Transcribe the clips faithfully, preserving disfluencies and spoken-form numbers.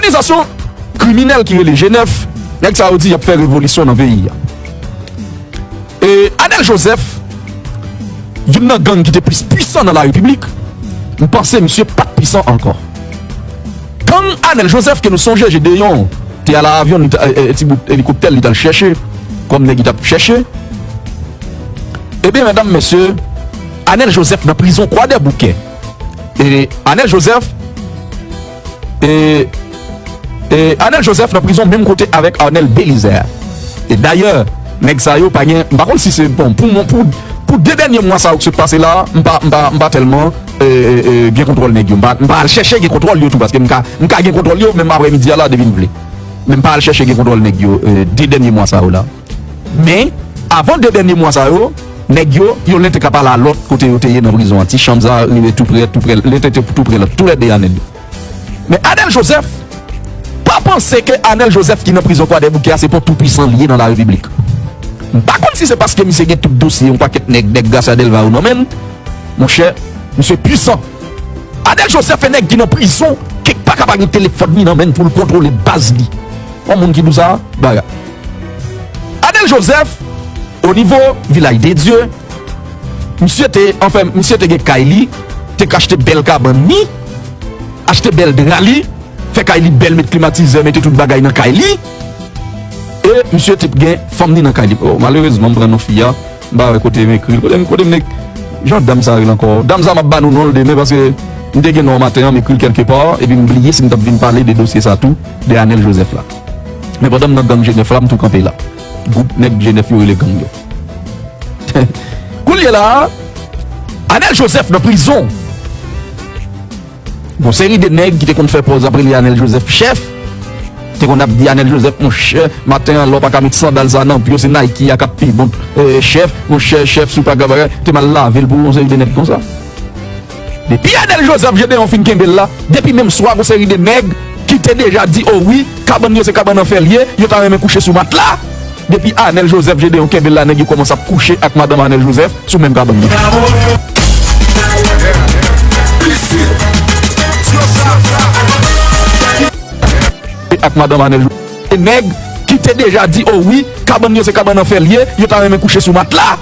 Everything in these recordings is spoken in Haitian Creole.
òganizasyon kriminèl ki rele G nèf, nèg sa yo di y ap fè revolisyon nan peyi a. E Anèl Jozèf, youn nan gang ki te plis pwisan nan la repiblik, m panse misye pa t pwisan ankò. Gang Anèl Jozèf ke nou sonje Jedeyon te al a avyon, li t-, e, e, ti bout elikoptè li t al chèche, kòm nèg li t ap chèche. Ebyen, medam, mesye, Anèl Jozèf nan prizon Kwadèboukè. E Anèl Jozèf, e, e Anèl Jozèf nan prizon menm kote avèk Arnel Belizaire. E dayè, nèg sa yo pa gen, m pa konn si se, bon, pou mwen, pou, pou de dènye mwa sa yo ki sot pase la, m pa, m pa, m pa tèlman, e, e, e, gen kontwòl nèg yo. M pa, m pa al chèche gen kontwòl yo tou, paske m ka, m ka gen kontwòl yo, menm aprèmidi a la, depi m vle. Men m pa al chèche gen kontwòl nèg yo, e, de dènye mwa sa yo la. Men, avan de dènye mwa sa yo, nèg yo, youn te ka pale a lòt kote yo te ye nan prizon an. Ti chanm sa rive tou prè, tou prè, li te, te tou prè lòt, toulède a nèg yo. Men Anèl Jozèf, pa panse ke Anèl Jozèf ki nan prizon Kwadèboukè a, se pa yon toupwisan li ye nan la repiblik. M pa konn si se paske misye gen tout dosye yon pakèt nèg, nèg Gracia Delva yo nan men l. Monchè, misye pwisan. Anèl Jozèf, e nèg ki nan prizon, kèk pa ka pa gen telefòn li nan men l pou l kontwole baz li. Yon moun ki di w sa, bagay. Anèl Jozèf, o nivo Vilaj de Dye, misye te, anfen, misye te gen kay li, te ka achte bèl kabann li, achte bèl dra li, fè kay li bèl, met klimatizè, mete tout bagay nan kay li. E misye te gen fanm li nan kay li. Oh, malerezman, m pran non fi a, m pa wè kote m ekri l. Kote m, kote m ek-, jan dam sa rele ankò? Dam sa, m ap ba nou non l demen, paske m te gen non maten an, m ekri l kèlke pa, epi m bliye si m t ap vin pale de dosye sa tou, de Anèl Jozèf la. Men pandan m nan gang G nèf la, m tou kanpe la. Gwoup nèg G nèf yo rele gang yo. Kounye la, Anèl Jozèf nan prizon. Gon seri de nèg ki te konn fè pòz ap rele Anèl Jozèf chèf. Te konn ap di Anèl Jozèf, monchè, maten an, lè w pa ka met sandal sa nan pye w, se Nike a k ap pi bon, e, chèf, monchè, chèf, si w pa ka bagay, te mal lave l pou yon seri de nèg konsa. Depi Anèl Jozèf Jedeyon fin kenbe l la, depi menm swa, gon seri de nèg ki te deja di, o wi, kabann yo se kabann anfè l ye, yo ta renmen kouche sou matla. Depi Anèl Jozèf Jedeyon kenbe l la, nèg yo kòmanse ap kouche ak madanm Anèl Jozèf sou menm kabann nan. Ak madanm Anèl Jozèf. E nèg ki te deja di, o wi, kabann yo se kabann anfè l ye, yo ta renmen kouche sou matla.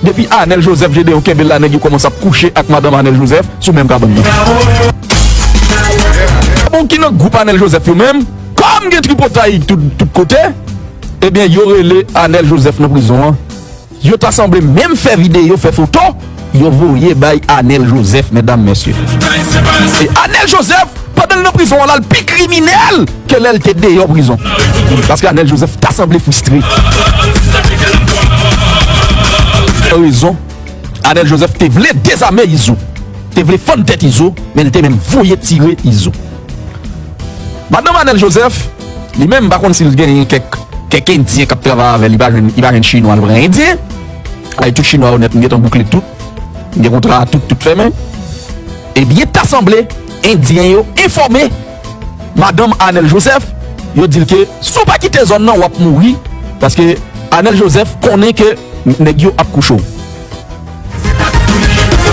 Depi Anèl Jozèf Jedeyon kenbe l la, nèg yo kòmanse ap kouche ak madanm Anèl Jozèf sou menm kabann nan. Bon, ki nan gwoup Anèl Jozèf yo menm, kòm gen tripotay tout, tout kote, ebyen, yo rele Anèl Jozèf nan prizon an. Yo ta sanble menm fè videyo, fè foto, yo voye bay Anèl Jozèf, medam, mesye. E Anèl Jozèf, pandan l nan prizon an la, l pi kriminèl ke lè l te deyò prizon. Paske Anèl Jozèf ta sanble fristre. Rezon, Anèl Jozèf te vle dezame Izo, te vle fann tèt Izo, men l te menm voye tire Izo. Madanm Anèl Jozèf, li menm, m pa konn si l genyen kèk, kèk Endyen k ap travay avè l, li pa jwenn, li pa jwenn Chinwa, l pran Endyen. Ay, tout Chinwa onèt, m gentan boukle tout. M gen kontra a tout, tout fèmen. Ebyen, ta sanble, Endyen yo enfòme madanm Anèl Jozèf, yo di l ke si w pa kite zòn nan, w ap mouri, paske Anèl Jozèf konnen ke nèg yo ap kouche w.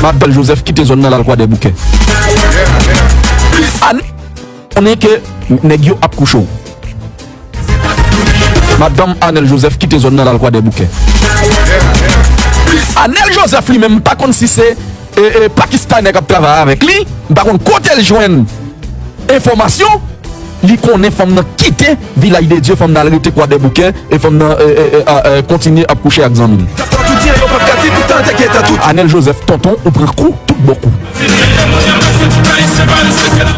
Madanm Jozèf kite zòn nan, l al Kwadèboukè. Anèl konnen ke nèg yo ap kouche w. Madanm Anèl Jozèf kite zòn nan, l al Kwadèboukè. Anèl Jozèf li menm, m pa konn si se, e, e, Pakistanè k ap travay avèk li, m pa konn kote l jwenn enfòmasyon, li konnen fanm nan kite Vilaj de Dye, fanm nan al rete Kwadèboukè, e fanm nan, e, e, e, a, e, kontinye ap kouche ak zanmi l. Anèl Jozèf, tonton, ou pran kou, tout bon kou.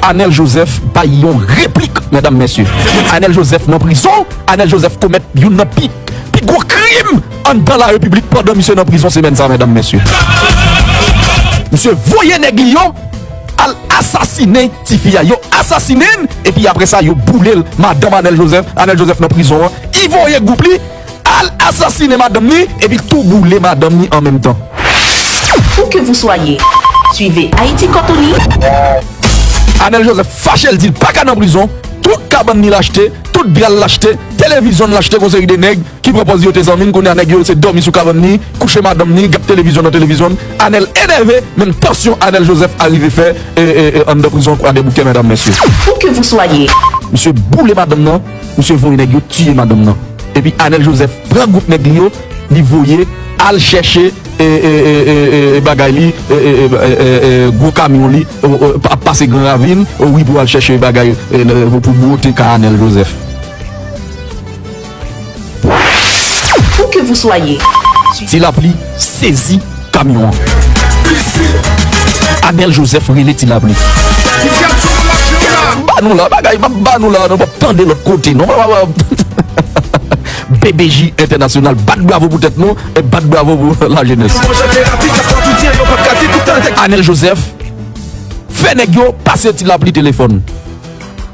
Anèl Jozèf bay yon replik, medam, mesye. Anèl Jozèf nan prizon, Anèl Jozèf komèt youn nan pi, pi gwo krim anndan la repiblik pandan misye nan prizon semèn sa, medam, mesye. Misye voye nèg li yo al asasinen tifi a. Yo asasinen l, epi apre sa, yo boule l. Madanm Anèl Jozèf, Anèl Jozèf nan prizon an, li voye gwoup li al asasinen madanm li, epi tou boule madanm li an menm tan. Où que vous soyez, suivez Haïti Quand on y Anèl Jozèf fache, l di l pa ka nan prizon. Tout kabann li l achte, tout dra l l achte, televizyon l achte, gon seri de nèg ki pran pòz yo te zanmi l, kounye a nèg yo se dòmi sou kabann li, kouche madanm li, gad televizyon nan televizyon. Anèl enève, menm tansyon Anèl Jozèf arive fè, e, e, e, anndan prizon Kwadèboukè, medam, mesye. Où que vous soyez, Misye boule madanm nan, misye voye nèg yo tiye madanm nan. Epi Anèl Jozèf pran gwoup nèg li yo, li voye al chèche e, e, e, e, e, e, bagay li, e, e, e, e, e, e, gwo kamyon li, o, o, ap pase Gran Ravin, o, wi, pou al chèche bagay, e, e, pou, pou bwote kay Anèl Jozèf. Où que vous soyez. Ti Lapli sezi kamyon an. Anèl Jozèf rele Ti Lapli. Ba nou la, bagay, m ap ba nou la, nou p ap tande lòt kote, non. B B J Entènasyonal, bat bravo pou tèt nou, e bat bravo pou lajenès. Anèl Jozèf fè nèg yo pase Ti Lapli telefòn.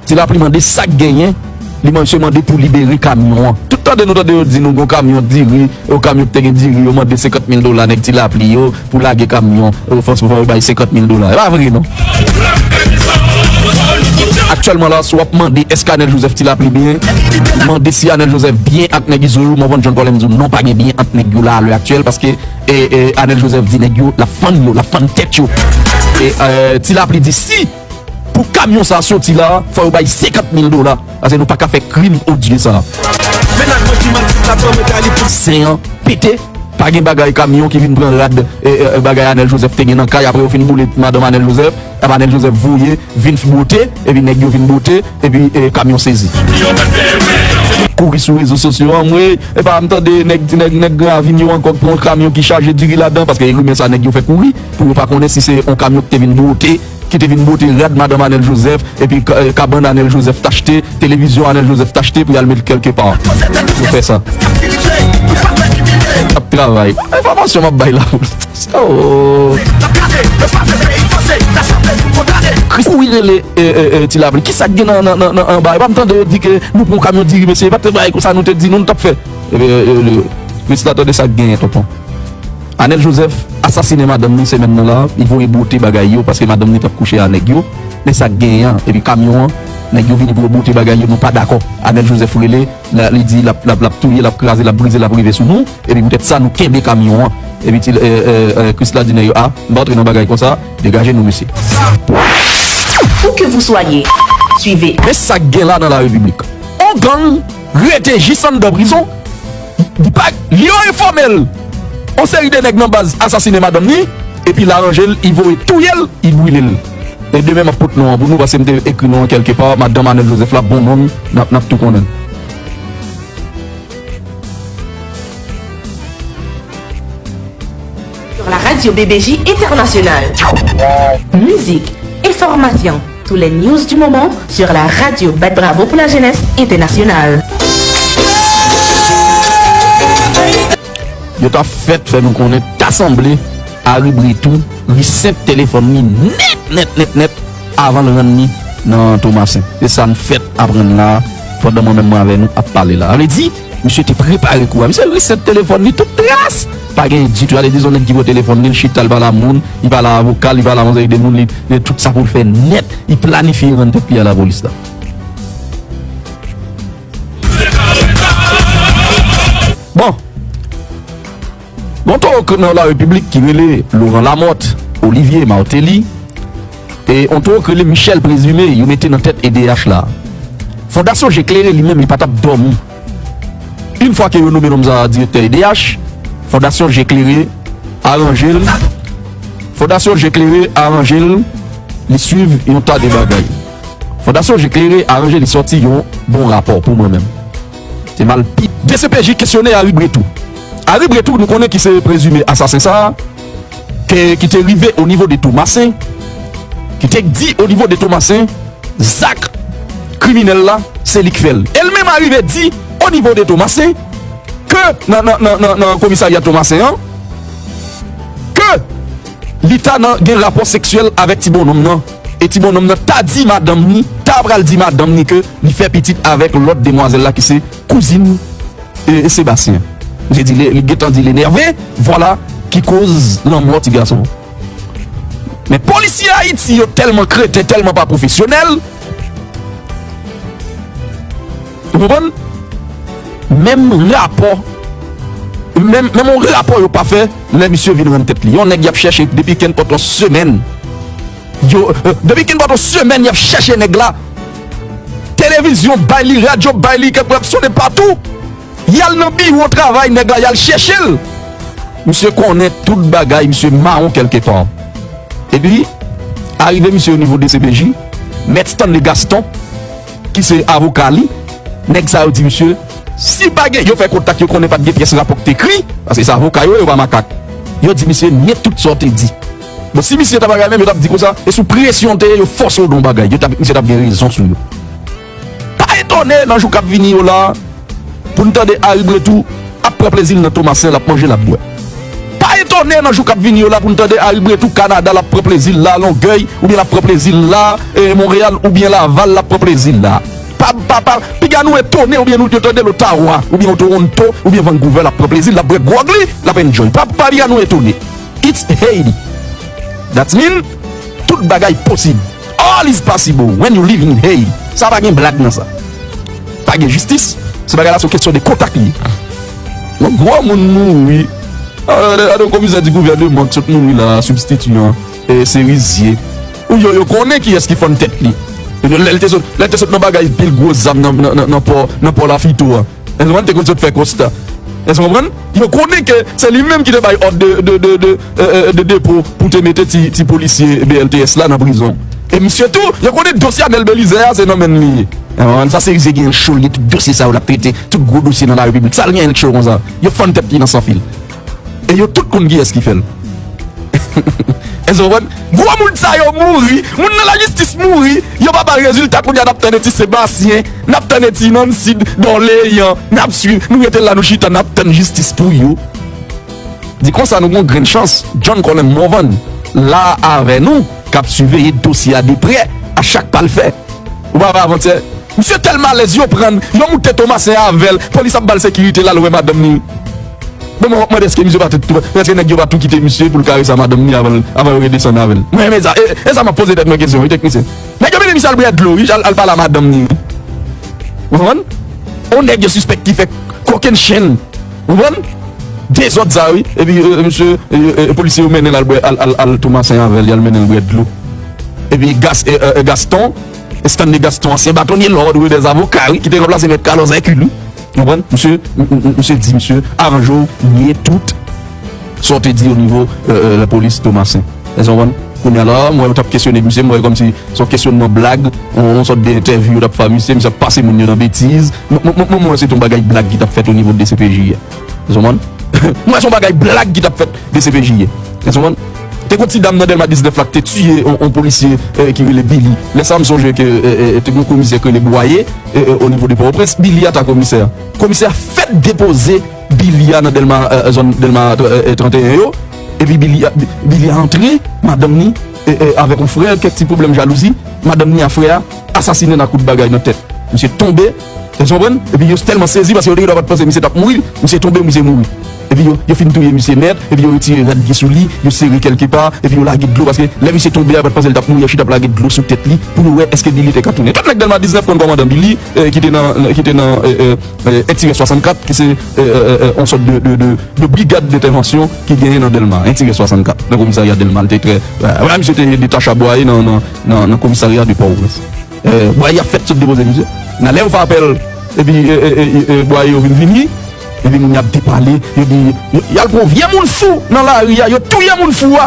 Ti Lapli mande sa k genyen, li misye mande pou libere kamyon an. Tout tande nou tande yo di nou gon kamyon diri, yo kamyon ki te gen diri, yo mande senkant mil dola nèg Ti Lapli yo pou lage kamyon, yo fòse fò yo bay senkant mil dola. E pa vre non. Aktyèlman la, si w ap mande èske Anèl Jozèf Ti Lapli byen, mande si Anèl Jozèf byen ak nèg Izo yo, mwen konn John Paul m di w non, pa gen byen ant nèg yo la alè aktyèl, paske e, e, Anèl Jozèf di nèg yo, l ap fann yo, l ap fann tèt yo. E, e, Ti Lapli di si pou kamyon sa soti la, fò yo bay senkant mil dola. Paske nou pa ka fè krim odye sa. Mennaj mwen ki manti, la ban mwen kay li pou sen an pete. Pa gen bagay kamyon ki vin pran rad, e, e, bagay Anèl Jozèf te gen nan kay, apre yo fin boule madanm Anèl Jozèf, ap Anèl Jozèf voye, vin bwote, epi nèg yo vin bwote, epi, e, kamyon sezi. Kouri sou rezo sosyo, anmwe, epa m tande nèg, nèg, nèg Gran Ravin yo ankò pran kamyon ki chaje diri ladan, paske e rimè sa nèg yo fè kouri, pou yo pa konnen si se yon kamyon ki te vin bwote, ki te vin bwote rad madanm Anèl Jozèf, epi ka-, e, kabann Anèl Jozèf t achte, televizyon Anèl Jozèf t achte pou y al met kèlke pa. Yo fè sa. Ap travay. Enfòmasyon m ap bay la. Oh. Chris kouri rele, e, e, e, Ti Lapli. Kisa k gen nan, nan, nan, nan anba? E pa m tande yo di ke nou pran yon kamyon diri, mesye. E pa t bay konsa nou te di nou, nou t ap fè. Epi, e, e, Chris la tande sa k genyen, tonton. Anèl Jozèf asasinen madanm li semèn nan la, li voye bwote bagay yo paske madanm li t ap kouche a nèg yo. Men sa k genyen an, epi kamyon an, nèg yo vini pou yo bwote bagay yo, nou pa dakò. Anèl Jozèf rele, la, li di l ap, l ap, l ap touye, l ap kraze, l ap brize, l ap rive sou nou, epi poutèt sa nou kenbe kamyon an. Epi ti, e, e, e, Krisla di nèg yo, a, m pa antre nan bagay konsa, degaje nou mesye. Où que vous soyez, suivez. Men sa k gen la nan la repiblik. On gang rete jis anndan prizon. Li pa, li yo enfòme l. On seri de nèg nan baz asasinen madanm li, epi l aranje l, li voye touye l, li brile l. E demen m ap pot non an pou nou, paske m te ekri non an kèlke pa, madanm Anèl Jozèf la, bon non, n ap, n ap tou konnen. Sur la radio B B J Internationale. Musique, information, tous les news du moment sur la radio Bat Bravo pour la Jeunesse Internationale. Yo ta fèt fè nou konnen ta sanble Harry Bretous resèt telefòn li nèt, nèt, nèt, nèt avan l rann li nan Tomasen. Se sa n fèt aprann la, pandan mwen menm mwen avè nou ap pale la. Sa vle di, misye te prepare kou a. Misye resèt telefòn li tout tras. Pa gen ditou. Sa vle di, se yon nèg ki pran telefòn li, l chita, l pale a moun, li pale a avoka l, li pale a yon seri de moun, li, li tout sa pou l fè nèt, li planifye rann tèt li a lapolis la. Bon. Gon toro nan la repiblik ki rele Laurent Lamothe, Olivier Martelly, e yon toro ki rele Michel Présumé, yo mete nan tèt E D H la. Fondasyon Je Klere li menm, li pa t ap dòmi. Yon fwa ke yo nonmen nonm sa a direktè E D H, Fondasyon Je Klere aranje l. Fondasyon Je Klere aranje l, li swiv yon ta de bagay. Fondasyon Je Klere aranje li sòti yon bon rapò pou mwen menm. Se mal pi. D C P J kesyone Harry Bretous. Harry Bretous, nou konnen ki se prezime asasen sa a, ke, ki te rive o nivo de Tomasen, ki te di o nivo de Tomasen, zak kriminèl la, se li k fè l. E l menm arive di o nivo de Tomasen, ke nan, nan, nan, nan, nan komisarya Tomasen an, ke li ta nan, gen rapò seksyèl avèk ti bonnonm nan. E ti bonnonm nan ta di madanm ni, ta pral di madanm ni ke li fè pitit avèk lòt demwazèl la ki se kouzin e, e Sebastien. Misye di, li, li gentan di l enève, vwala ki koz lanmò ti gason. Men polisye Ayiti yo tèlman kreten, tèlman pa pwofesyonèl. Ou konprann? Menm rapò, menm, menm yon rapò yo pa fè lè misye vin rann tèt li. Yon nèg y ap chèche depi kenpòt yon semèn. Yo, euh, depi kenpòt yon semèn y ap chèche nèg la. Tele televizyon bay li, radyo bay li, kèk ap sonnen patou. Y al nan biwo travay nèg la, y al chèche l. Misye konnen tout bagay, misye mawon kèlkepa. Epi, arive misye o nivo D C P J, Mèt Stanley Gaston, ki se avoka li, nèg sa yo di misye, si pa gen, yo fè kontak, yo konnen pa t gen pyès rapò ki te ekri, paske se avoka yo, yo pa makak. Yo di misye, nye tout sa w te di. Bon, si misye ta bagay menm, yo t ap di konsa, e sou presyon te ye, yo fòse w nan yon bagay, yo t ap, misye t ap gen rezon sou yo. Pa etone nan jou k ap vini yo la, pou n tande Harry Bretou ap pran plezi l nan Tomasen, l ap manje, l ap bwè. Pa etone nan jou k ap vini yo la pou n tande Harry Bretou Kanada, l ap pran plezi l la Longèy, oubyen l ap pran plezi l la e Monreyal, oubyen Laval, l ap pran plezi l la. Pa, pa, pa, piga nou etone oubyen nou te tande l Otawa, oubyen Toronto, oubyen Vancouver, l ap pran plezi l, l ap bwè gwòg li, l ap enjoy. Pa, pa piga nou etone. It's Haiti. That mean, tout bagay posib. All is possible when you live in Haiti. Sa pa gen blag nan sa. Pa gen jistis. Se bagay la se yon kesyon de kontak li ye. Yon gwo moun mouri. Gade yon komisè di gouvènman ki sot mouri la, sibstityan, e, Serizier. Ou yo, yo konnen kiyès ki fann tèt li. Lè l te sot, lè l te sot nan bagay pil gwo zam nan, nan, nan, nan pò, nan pò Lafito a. Èske w konprann? Te konn sot fè konsta. Èske w konprann? Yo konnen ke se li menm ki te bay òd de, de, de, de, e, e, de depo pou te mete ti, ti polisye B L T S la nan prizon. E misye tou, yo konnen dosye Anèl Belizaire a, se nan men li ye. Èske w konprann? Sa Serizier gen cho, li gen tout dosye sa yo l ap trete, tout gwo dosye nan larepiblik. Sa l gen cho konsa? Yo fann tèt li nan sanfil. E yo tout konn kiyès ki fè l. Èske w konprann? Gwo moun sa yo mouri, moun nan lajistis mouri, yo pa bay rezilta, kounye a n ap tann ti Sebastien, n ap tann ti Nancy, Dorlean, n ap swiv, nou rete la, nou chita, n ap tann jistis pou yo. Di konsa, nou gen yon grenn chans, John Colem Morvan la avè nou, k ap siveye dosye a de prè, a chak pa l fè. Ou pa wè avantyè, misye tèlman alèz, yo pran l, yo moute Tomasen avè l, polis ap ba l sekirite, l al wè madanm li. Bon, mwen, mwen, èske misye pa te tou, èske nèg yo pa tou kite misye pou l karese a madanm li avan, avan yo redesann avè l? Mwen, men sa, e, e sa m ap poze tèt mwen kesyon, wi, teknisyen. Nèg yo mete misye al bwè dlo, wi, al, al pale a madanm li, wi. Ou konprann? On nèg yo sispèk ki fè kokennchenn. Ou konprann? Dezòd sa, wi. Epi, e, misye, e, e, polisye yo mennen l al bwè, al, al, al Tomasen avè l, y al mennen l bwè dlo. Epi Gas-, e, e, e, Gaston, Stanley Gaston, ansyen batonye lòd, wi, dèz avoka, wi, ki te ranplase mèt Carlos Hercule, wi. Ou konprann? Misye, m, m, m, misye di, misye, aranje w, nye tout sa w te di o nivo, e, e, lapolis Tomasen. Èske w konprann? Kounye a la, mwen, yo t ap kesyone misye, mwen, kòmsi se yon kesyonman blag, yon, yon sòt de entèvyou yo t ap fè a misye, misye ap pase moun yo nan betiz. Mwen, mwen, mwen, mwen, se te yon bagay blag ki t ap fèt o nivo de D C P J a. Èske w konprann? Mwen, se yon bagay blag ki t ap fèt de D C P J a. Èske w konprann? Te gon ti dam nan Dèlma diznèf la ki te tiye yon, yon polisye, e, ki rele Billy. Lè sa a, m sonje ke, e, e, te gon komisè ki rele Bwaye, e, e, o nivo de Pòtoprens. Billy a ta komisè a. Komisè a fèk depoze Billy a nan Dèlma, e, zòn Dèlma, e, e, trannteyen yo. Epi Billy a, Billy a antre, madanm ni, e, e, avèk yon frè, kèk ti pwoblèm jalouzi. Madanm ni a frè a asasinen nan kout bagay nan tèt. Misye tonbe, èske w konprann? Epi yo tèlman sezi paske yo te gentan pa t panse misye t ap mouri, misye tonbe, misye mouri. Epi yo, yo fin touye misye nèt, epi yo retire rad ki sou li, yo sere kèlkepa, epi yo lage dlo, paske lè misye tonbe a, yo pa t panse l t ap mouri, yo chita ap lage dlo sou tèt li, pou yo wè èske Billy te ka tounen. Tout nèg Dèlma diznèf konn kòmandan Billy, e, ki te nan, ki te nan, e, e, e, un tiret swasannkat, ki se, e, e, e, e, yon sòt de, de, de, de brigad dentèvansyon ki genyen nan Dèlma, un tiret swasannkat, nan komisarya Dèlma, li te trè, e, wè, misye te detache a Bwaye nan, nan, nan, nan komisarya de Pòtoprens. E, Bwaye ap fèk sot depoze misye. Nan lè yo fè apèl, epi, e, e, e, e, Bwaye yo vin vini, epi moun y ap depale, yo di, yo, y al pran yon vye moun fou nan lari a, yo touye moun fou a.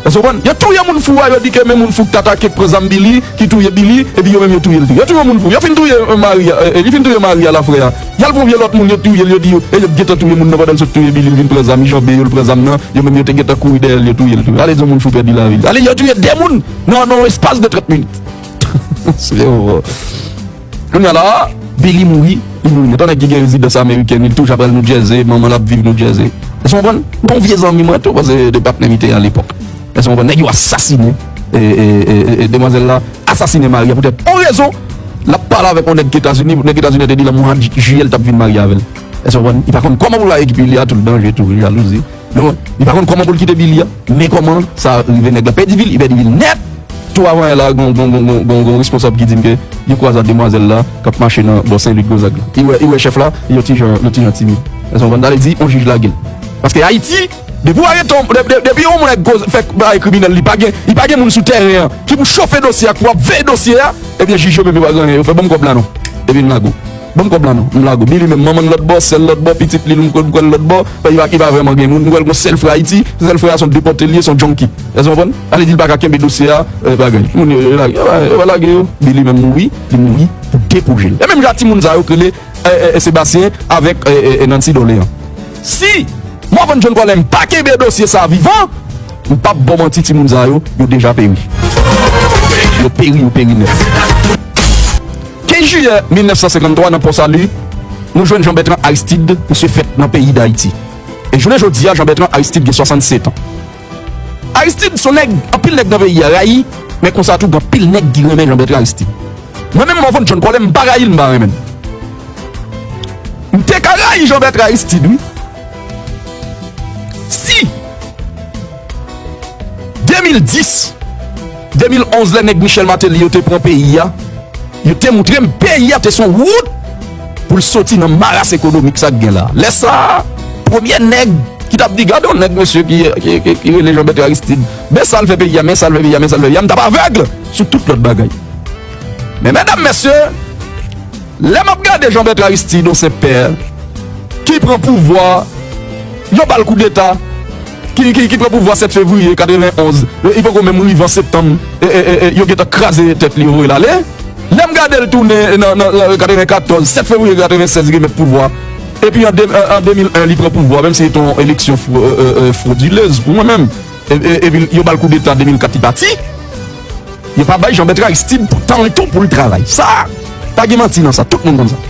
Èske w konprann? Yo touye moun fou a, yo di ke men moun fou ki t atake, ki pran zam Billy, ki touye Billy, epi yo menm yo touye l tou. Yo touye moun fou. Yo fin touye, e, mari a, e, e, li fin touye mari a la frè a. Y al pran yon vye lòt moun, yo touye l, yo di yo, e yo t gentan touye moun nan pandan l sot touye Billy, l vin pran zam, li janbe yo, l pran zam nan, yo menm yo te gentan kouri dèyè l, yo touye l tou. Ale di yon moun fou pèdi lavi l. Ale, yo touye de moun nan, nan yon espas de trant minit. Se yon Kounye a la, Billy mouri, li mouri nèt. Yon nèg ki gen rezidans amerikèn, li toujou ap al New Jersey, manman l ap viv New Jersey. Èske w konprann? Bon vye zanmi mwen tou, paske de patnè m te ye alepòk. Èske w konprann? Nèg yo asasinen, e, e, e, e, e, demwazèl la, asasinen mari a poutèt yon rezon, l ap pale avèk yon nèg Etazini, nèg Etazini te di l an mwa jiyè l t ap vin marye avè l. Èske w konprann? Li pa konn kòman pou l va ekipe li a, tout danje, tou, jalouzi. Donk, li pa konn kòman pou l kite Billy a, men kòman sa rive nèg la pèdi vi l, li pèdi vi l nèt. Tou avan yè la, gon, gon, gon, gon, gon, gon responsab ki di m ke yo kwaze ak demwazèl la k ap mache nan bò Sen Lwi Gonzag la. Li wè, li wè chèf la, yo ti jan, yo ti jan timid. Èske w konprann? Sa vle di, yon jij lage l. Paske Ayiti, depi w arete yon, de, de, depi yon moun fè bagay kriminèl, li pa gen, li pa gen moun sou tèren an ki pou chofe dosye a, ki pou ap veye dosye a, Ebyen, jij yo menm yo pa gen anyen, yo fè ban m kòb la non. Epi m lage w. Ban m kòb la non, m lage w. Billy menm, manman l lòt bò, sè l lòt bò, pitit li, m kwè l lòt bò, li pa, li pa vrèman gen moun. M kwè l gon sèl frè Ayiti, sèl frè a se yon depòte li ye, se yon junkie. Èske w konprann? Sa vle di l pa ka kenbe dosye a, e, bagay. Moun yo, yo lage, yo pa, yo pa lage yo. Billy menm mouri, li mouri pou de pwojè l. E menm jan ak timoun sa yo k rele, e, e, e, Sebastien avèk, e, e, e, Nancy Dorléans. Si Morvan John Colem pa kenbe dosye sa a vivan, m p ap ba w manti, timoun sa yo, yo deja peri. Yo peri, yo peri nèt. Kenz jiyè mil nèf san senkanntwa, nan Pò Sali, nou jwenn Jean Bertrand Aristide, misye fèt nan peyi Dayiti. E jounen jodi a, Jean Bertrand Aristide gen swasannsèt an. Aristide se yon nèg, anpil nèg nan peyi a rayi, men konsa tou, gen anpil nèg ki renmen Jean Bertrand Aristide. Mwen menm, Morvan John Colem, m pa rayi l, m pa renmen l. M te ka rayi Jean Bertrand Aristide, wi. Si de mil dis, de mil onz, lè nèg Michel Martelly yo te pran peyi a, yo te montre m peyi a te sou wout pou l soti nan maras ekonomik sa k gen la. Lè sa a, premye nèg ki t ap di, "Gade yon nèg, mesye, ki, ki, ki, ki rele Jean Bertrand Aristide, men sa l fè peyi a, men sa l fè peyi a, men sa l fè peyi a," m t ap avèg sou tout lòt bagay. Men, medam, mesye, lè m ap gade Jean Bertrand Aristide, yon senp pè, ki pran pouvwa, yo ba l koudeta, ki, ki, ki pran pouvwa sèt fevriye katrevenn onz, e, li poko menm rive an septanm, e, e, e, e, yo gentan kraze tèt li, yo voye l ale. Lè m gade l tounen nan, nan, nan katrevenkatòz, sèt fevriye katrevennsèz, li remèt pouvwa. Epi an de, an, an de mil en, li pran pouvwa, menm si se te yon eleksyon fro-, e, e, e, frodilez pou mwen menm. E, e, epi yo ba l koudeta de mil kat, li pati. Yo pa bay Jean Bertrand Aristide pou tan, tan pou l travay. Sa, pa gen manti nan sa, tout moun konn sa.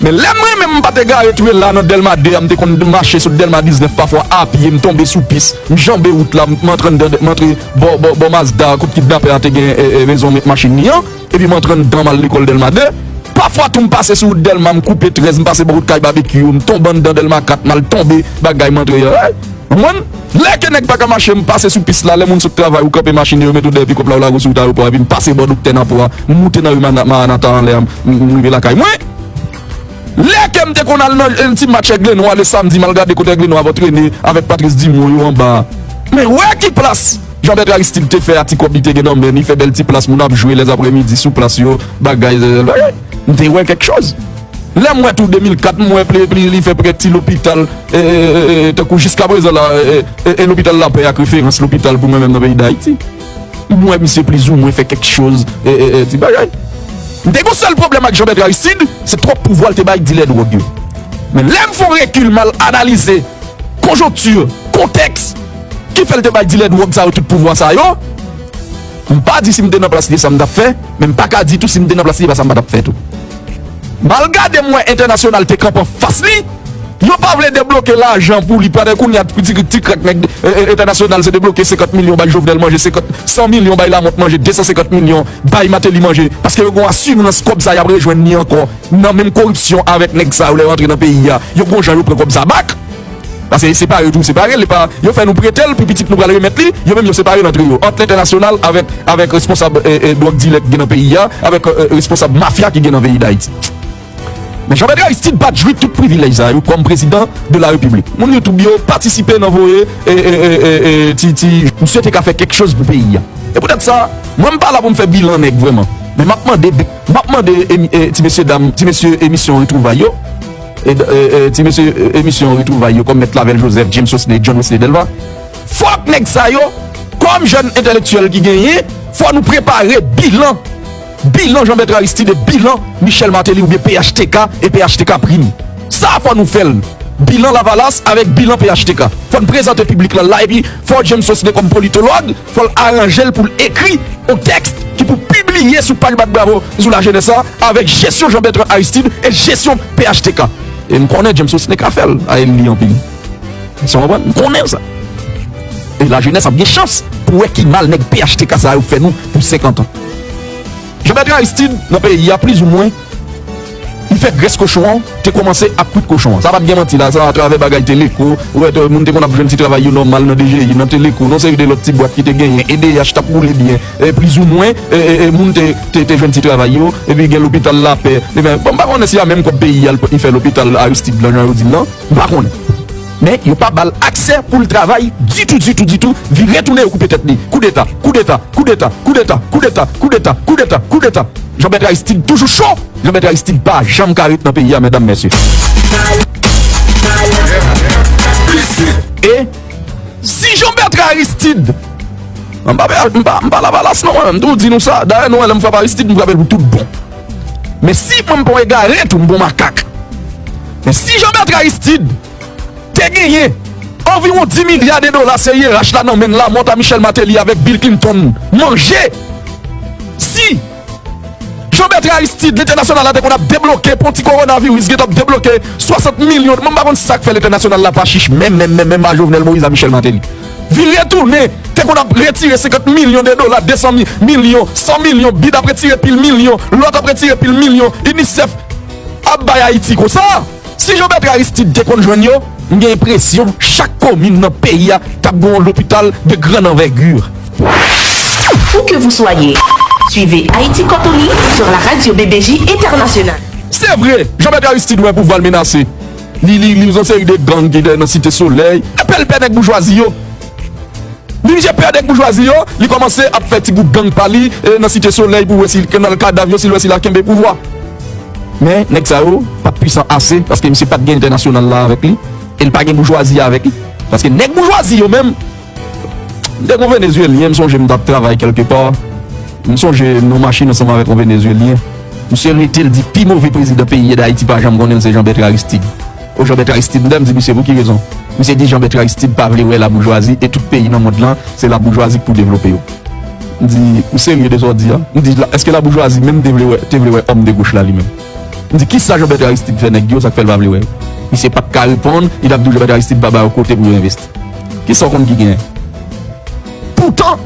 Men lè mwen menm m pa t egare tou la nan Dèlma de a, m te konn mache sot Dèlma diznèf pafwa a pye, m tonbe sou pis, m janbe wout la, m antre anndan, m antre bò, bò, bò Mazda, kot kidnapè a te gen, e, e, mezon machin li an, epi m antre anndan, m al lekòl Dèlma de. Pafwa tou m pase sou wout Dèlma, m koupe trèz, m pase bò kot kay Babekyou, m tonbe anndan Dèlma kat, m al tonbe, bagay m antre, e, Konprann? Lè ke nèg pa ka mache, m pase sou pis la, lè moun sot travay, ou kanpe machin, yo mete w dèyè pikòp la, ou lage w sou wout ayewopò a, epi m pase bò doktè Napo a, m moute nan ri Mana-, Manhattan anlè a, m, m rive lakay mwen. Lè ke m te konn al nan yon ti match Aigle Noir le samdi, m al gade kote Aigle Noir ap antrene avèk Patrice Dumont yo anba a. Men wè ki plas Jean Bertrand Aristide te fè a ti kòb li te gen nan men li, fè bèl ti plas, moun ap jwe lèzaprèmidi sou plas yo, bagay, bagay. M te wè kèk choz. Lè m wè tou de mil kat, m wè pli, pli, li fè prè ti lopital, e, e, e, e, tankou jiskaprezan la, e, e, e, lopital Lapè ak referans lopital pou mwen menm nan peyi Dayiti. M wè misye plizoumwen fè kèk choz, e, e, e, ti bagay. M te gon sèl pwoblèm ak Jean Bertrand Aristide, se twòp pouvwa l te bay dilè dwòg yo. Men lè m fè yon rekil, m al analize konjonkti, kontèks ki fè l te bay dilè dwòg sa yo tout pouvwa sa yo, m pa di si m te nan plas li e sa m t ap fè, men m pa ka di tou si m te nan plas li e pa sa m pa t ap fè tou. M al gade, m wè entènasyonal te kanpe anfas li, yo pa vle debloke lajan pou li, pandan kounye a ti, ti krak nèg, e, e, entènasyonal se debloke senkant milyon bay Jovenel manje, senkant, san milyon bay Lamothe manje, de san senkant milyon bay Martelly manje, paske yo gon asirans kòb sa y ap rejwenn li ankò nan menm koripsyon avèk nèg sa yo lè yo antre nan peyi a, yo gon jan yo pran kòb sa back. Paske separe yo tou separe, li pa, yo fè nou prete l pou pitit nou pral remèt li, yo menm yo separe l antre yo, ant lentènasyonal avèk, avèk responsab, e, e, dwòg dilè ki gen nan peyi a, avèk, e, e, responsab mafya ki gen nan peyi Dayiti. Men Jean Bertrand Aristide pa t jwi tout privilèj sa yo kòm prezidan de la repiblik. Moun YouTube yo patisipe nan voye, e, e, e, e, e, ti, ti, misye te ka fè kèk choz pou peyi a. E poutèt sa, mwen m pa la pou m fè bilan nèg vrèman. Men m ap mande, m ap mande, e, e, ti mesye dam, ti mesye emisyon Retwouvay yo, e, e, e, ti mesye, e, emisyon Retwouvay yo, kòm Mèt Lavèl Joseph, James Sosne, John Wesley Delva. Fòk nèg sa yo, kòm jèn entèlektyèl ki genyen, fò nou prepare bilan. Bilan Jean Bertrand Aristide e bilan Michel Martelly oubyen P H T K e P H T K Prim. Sa fò nou fè l. Bilan Lavalas avèk bilan P H T K. Fò n prezante piblik lan la, epi fò James Sosne kòm politològ, fò l aranje l pou l ekri yon tèks ki pou pibliye sou paj Bat Bravo sou lajenès la avèk jesyon Jean Bertrand Aristide e jesyon P H T K. E m konnen James Sosne ka fè l, a, e l li anpil. Èske w konprann? M konnen sa. E lajenès ap gen chans pou wè ki mal nèg P H T K sa yo fè nou pou senkant an. Jean Bertrand Aristide nan peyi a, plizoumwen, li fè grès kochon an te kòmanse ak kwit kochon an. Sa pa t gen manti la, sa atravè bagay Teleco, ou wè, moun te konn ap jwenn ti travay yo nòmal nan D G I, nan Teleco, nan seri de lòt ti bwat ki te genyen, E D H t ap woule byen, e plizoumwen, e, e, e, moun te, te, te jwenn ti travay yo, epi gen lopital Lapè, e ben, bon, m pa konnen si a menm kòb peyi a li fè lopital Aristide lan, jan yo di l lan, m pa konnen. Men yo pa ba l aksè pou l travay ditou, ditou, ditou. Vire tounen, yo koupe tèt li. Koudeta, koudeta, koudeta, koudeta, koudeta, koudeta, koudeta, koudeta. Jean Bertrand Aristide toujou cho. Jean Bertrand Aristide pa janm ka ret nan peyi a, medam, mesye. E si Jean Bertrand Aristide, m pa, m pa, m pa Lavalas non, mwen menm tou, di nou sa. Dayè, nou wè lè m frape Aristide, m frape l pou tout bon. Men si mwen m pa yon egare tou, m pa yon makak. Men si Jean Bertrand Aristide te genyen anviwon dis milya de dola C I R H la nan men l, Lamothe a Michel Martelly avèk Bill Clinton manje. Si Jean Bertrand Aristide, lentènasyonal la te konn ap debloke pou ti kowonaviris, gen t ap debloke swasant milyon, mwen m pa konn sa k fè lentènasyonal la pa chich menm, menm, menm, menm a Jovenel Moïse a Michel Martelly. Vire tounen, te konn ap retire senkant milyon de dola, desan milyon, san milyon, bid ap retire pil milyon, lòt ap retire pil milyon, UNICEF ap bay Ayiti konsa. Si Jean Bertrand Aristide te konn jwenn yo, m gen enpresyon chak komin nan peyi a t ap gen yon lopital de grande envergure. Où que vous soyez, suivez Haïti Cortoli sur la radio B B J International. Se vre, Jean Bertrand Aristide wè pouvwa l menase. Li, li, li yon seri de gang ki nan Site Solèy. Epè l pè nèg boujwazi yo. Li misye pè nèg boujwazi yo, li kòmanse ap fè ti gwoup gang pa li nan Site Solèy pou wè si l ka nan kadav yo, si l wè si l a kenbe pouvwa. Men nèg sa yo pa t pwisan ase, paske misye pa t gen entènasyonal la avèk li, e l pa gen boujwazi a avèk li. Paske nèg boujwazi yo menm, m te gen yon Venezuelyen, m sonje m t ap travay kèlkepa, m sonje m nan machin ansanm avèk yon Venezuelyen. Misye rete, l di pi move prezidan peyi Dayiti pa janm konnen l se Jean Bertrand Aristide. O Jean Bertrand Aristide, m di misye pou ki rezon? Misye di Jean Bertrand Aristide pa vle wè laboujwazi e tout peyi nan mond lan se laboujwazi k pou devlope yo. M di, ou serye de sa w di a? M di, èske laboujwazi menm te vle wè, te vle wè òm de goch la li menm? M di, kisa Jean Bertrand Aristide fè nèg yo, sa k fè l pa vle wè yo? Misye pa t ka reponn, li t ap di w Jean Bertrand Aristide pa ba yo kote pou yo envesti. Kisa w konn ki genyen? Poutan,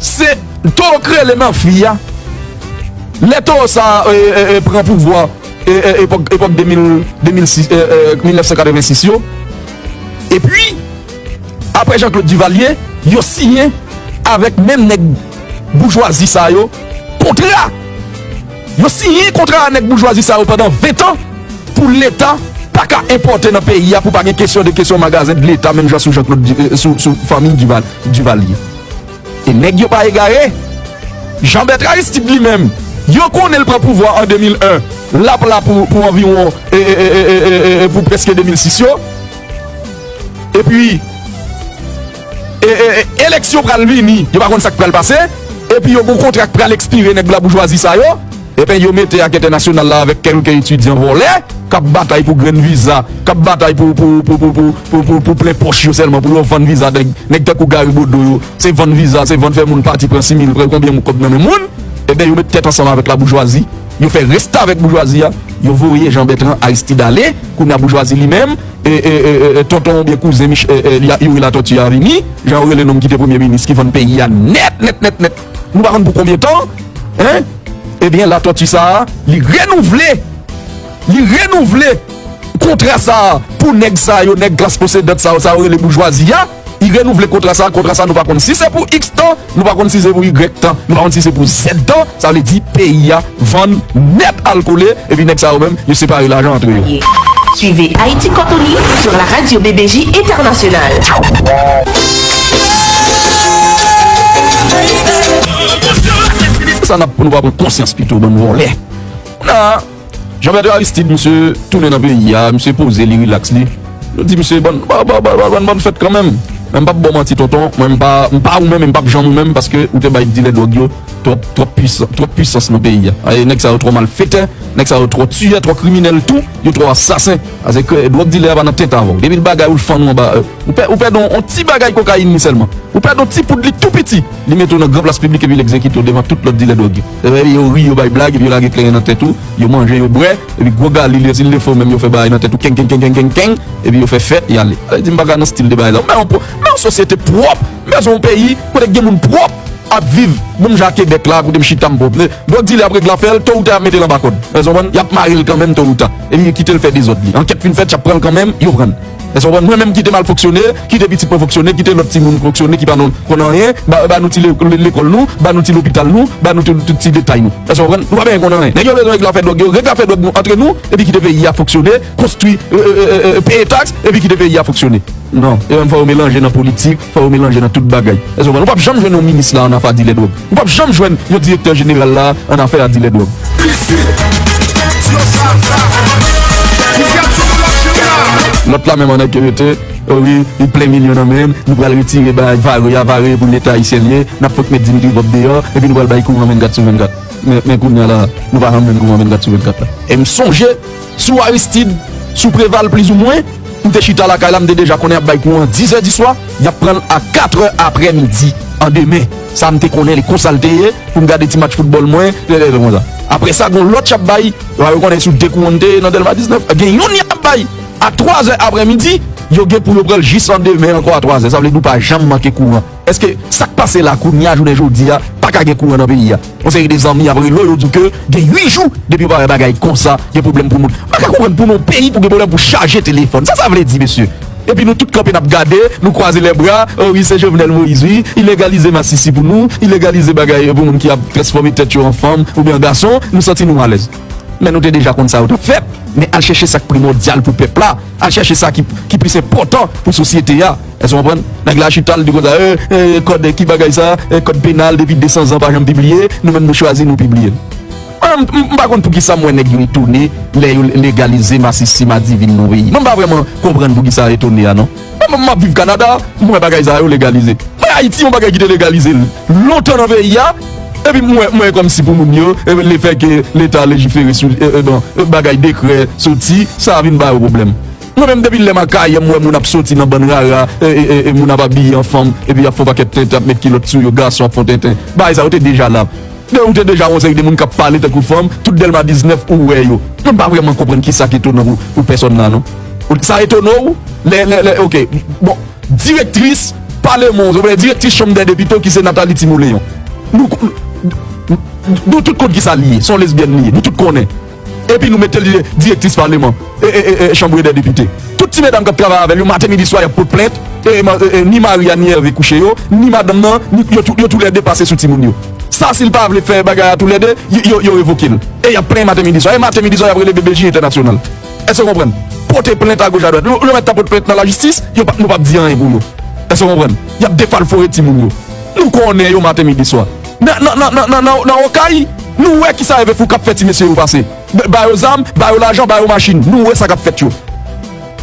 se towo k rele nan fi a. Lè towo sa a pran pouvwa, epòk, epòk de mil, de mil sis, mil nèf san katrevensis yo. Epi, apre Jean Claude Duvalier, yo siyen avèk menm nèg boujwazi sa yo kontra. Yo siyen kontra a nèg boujwazi sa yo pandan ven tan pou Leta pa ka enpòte nan peyi a, pou pa gen kesyon de kesyon magazen de Leta, menm jan sou Jean Claude, sou, sou fanmi Duval, Duvalier. E nèg yo pa egare. Jean Bertrand Aristide li menm, yo konnen l pran pouvwa an de mil en, l ap la pou, pou anviwon, e, e, e, e, e, e, e, pou prèske de mil sis yo. Epi, e, e, e, eleksyon pral vini, yo pa konn sa k pral pase. Epi yo gon kontra k pral ekspire nèg laboujwazi sa yo. Ebyen, yo mete ak entènasyonal la avèk kèlke etidyan vòlè k ap batay pou grenn viza, k ap batay pou, pou, pou, pou, pou, pou, pou, pou plen pòch yo sèlman, pou yo vann viza nèg, nèg tankou Gary Bodeau yo. Se vann viza, se vann fè moun pati pran sis mil, pran konbyen kòb nan men moun. Ebyen, yo met tèt ansanm avèk laboujwazi. Yo fè restavèk boujwazi a. Yo voye Jean Bertrand Aristide ale. Kounye a boujwazi li menm, e, e, e, e, e, tonton oubyen kouzen Mich-, e, e, li a, Youri Latortue a vini. Jan yo rele nonm ki te premye minis ki vann peyi a nèt, nèt, nèt, nèt. Nou pa konn pou konbyen tan. Hein? Ebyen, Latortue sa a, li renouvle, li renouvle kontra sa a pou nèg sa yo, nèg klas posedant sa yo, sa yo rele boujwazi a. Li renouvle kontra sa a, kontra sa a, nou pa konn si se pou iks tan, nou pa konn si se pou igrèk tan, nou pa konn si se pou zèd tan. Sa vle di peyi a vann nèt al kole, epi nèg sa yo menm, yo separe lajan antre yo. Suivez Haïti Cortoli sur la radio B B J International. Sa n ap, pou nou pa pran konsyans pito, bann vòlè. Kounye a, Jean Bertrand Aristide, misye tounen nan peyi a, misye poze li, rilaks li. Nou di misye, bann, bann, bann, bann, bann, bann fèt kanmenm. Men m p ap ba w manti, tonton, mwen m pa, m pa ou menm, m p ap janm ou menm, paske ou te bay dilè dwòg yo twòp, twòp pwisan, twòp pwisans nan peyi a. Ay, nèg sa yo twò malfetè, nèg sa yo twò tiyè, twò kriminèl tou, yo twò asasen. Paske dwòg dilè a pa nan tenten avè w. Depi l bagay ou, l fann ou anba, euh, ou pè, ou pèdi yon, yon ti bagay kokayin li sèlman. Ou pèdi yon ti poud li tou piti, li mete w nan gran plas piblik epi l egzekite w devan tout lòt dilè dwòg yo. Epi yo ri, yo bay blag, epi yo lage kleren nan tèt ou, yo manje, yo bwè, epi gwo gali li, si l defo menm yo fè bagay nan tèt ou, kenk, kenk, kenk, kenk, kenk, kenk, epi yo fè fèt, y ale. Sa vle di m pa ka nan stil de bagay sa. Men yon po-, men yon sosyete pwòp, m bezwen yon peyi kote gen moun pwòp ap viv, menm jan ak Kebèk la, kote m chita m pwòp. Men dwòg dilè ap regle afè l, to ou ta y ap mete l anba kòd. Ou konprann? Y ap mare l kanmenm, to ou ta. Epi yo kite l fè dezòd li. Ankèt fin fèt, y ap pran l kanmenm, yo pran l. Èske w konprann? Mwen menm kite m al fonksyone, kite pitit mwen fonksyone, kite lòt timoun fonksyone ki pa nou konn anyen, ba, ba nou ti le-, le-, lekòl nou, ba nou ti lopital nou, ba nou tout, tout ti detay nou. Èske w konprann? Nou pa bezwen konn anyen. Nèg yo bezwen regle afè dwòg yo, regle afè dwòg nou antre nou, epi kite peyi a fonksyone, konstwi, e, e, e, e, peye taks, epi kite peyi a fonksyone. Non, e menm fò yo melanje nan politik, fò yo melanje nan tout bagay. Èske w konprann? Ou p ap janm jwenn yon minis la an afè a dilè dwòg. Ou p ap janm jwenn yon direktè jeneral la an afè a dilè dwòg. Lòt la menm an nèg ki rete, o wi, li plen milyon nan men l, nou pral retire bay vare a, vare pou leta ayisyen l ye, n ap fouke met Dimitri Vorbe deyò, epi nou pral bay kouran vennkat sou vennkat. Men, men kounye a la, nou pa janm jwenn kouran vennkat sou vennkat la. E m sonje, sou Aristide, sou Preval plizoumwen, m te chita lakay la, m te deja konnen y ap bay kouran dizè di swa, y ap pran l a katrè aprèmidi an demen. Sa m te konnen, li konsa l te ye, pou m gade ti match foutbòl mwen, lè, lè, lè, konsa. Apre sa, gon lòt y ap bay, yo konnen sou de kouran n te ye nan Dèlma diznèf, gen youn y ap bay a twazè aprèmidi, yo gen pou yo pran l jis an demen ankò a twazè. Sa vle di w pa janm manke kouran. Èske sa k pase la kounye a, jounen jodi a, pa ka gen kouran nan peyi a? Yon seri de zanmi ap rele w, yo di w ke gen uit jou depi w pa wè bagay konsa, gen pwoblèm pou moun. M pa ka konprann pou nou peyi pou gen pwoblèm pou chaje telefòn. Sa sa vle di, mesye? Epi nou tout kanpe n ap gade, nou kwaze lè bra, o wi, se Jovenel Moïse, wi, li legalize masisi pou nou, li legalize bagay pou moun ki ap transfòme tèt yo an fanm oubyen an gason, nou santi nou alèz. Men nou te deja konn sa yo t ap fèt, men al chèche sa k primòdyal pou pèp la, al chèche sa ki, ki plis enpòtan pou sosyete a. Èske w konprann? Nèg la chita, l di konsa, e, e, kòd, ki bagay sa, e, kòd penal depi de san zan pa janm pibliye, nou menm nou chwazi nou pibliye l. Mwen, m, m pa konn poukisa m wè nèg yo etone lè yo legalize masisi madivin nan peyi. Mwen m pa vrèman konprann poukisa etone a, non. Mwen, m ap viv Kanada, m wè bagay sa yo legalize. Mwen, Ayiti, yon bagay ki te legalize lontan nan peyi a, epi m wè, m wè kòmsi pou moun yo, e, lefètke leta lejifere sou, e, e, bon, bagay dekrè soti, sa vin ba yo pwoblèm. Mwen menm, depi lè m ak Kayè, m wè moun ap soti nan bann rara, e, e, e, e, moun ap abiye an fanm, epi y ap fè yon pakèt tenten, ap met kilòt sou yo, gason ap fè tenten. Bagay sa yo te deja la. De, ou te deja wè yon seri de moun k ap pale tankou fanm, tout Dèlma diznèf ou wè yo. Mwen pa vrèman konprann kisa k etonan pou, pou pèsòn la, non. Sa etone w? Lè, lè, lè, oke. Bon, direktris paleman, oubyen direktris chanm dè depite w ki se Nathalie Timoleon. Nou, nou, nou tout konn kisa li ye, se yon lesbyèn li ye, nou tout konnen. Epi nou mete l direktris paleman, e, e, e, e, chanm dè depite. Tout ti medam k ap travay avè l yo, maten, midi, swa, y ap pot plent, e, ma-, e, e, ni mari a, ni Hervé kouche yo, ni madanm nan, ni, yo tou, yo toulède pase sou timoun yo. Sa, si l pa vle fè bagay a toulède, yo, yo, yo revoke l. E y ap plenyen maten, midi, swa. E maten, midi, swa, y ap rele B B J entènasyonal. Èske w konprann? Pote plent agoch adwat. Yo, yo mèt ta pot plent nan lajistis, yo p ap, nou p ap di anyen pou yo. Èske w konprann? Y ap defalfore timoun yo. Nou konnen yo maten, midi, swa. Nan, nan, nan Okay, nou wè kisa Hervé Fourcade fè ti mesye yo pase. B-, ba yo zam, ba yo lajan, ba yo machin. Nou wè sa k ap fèt yo.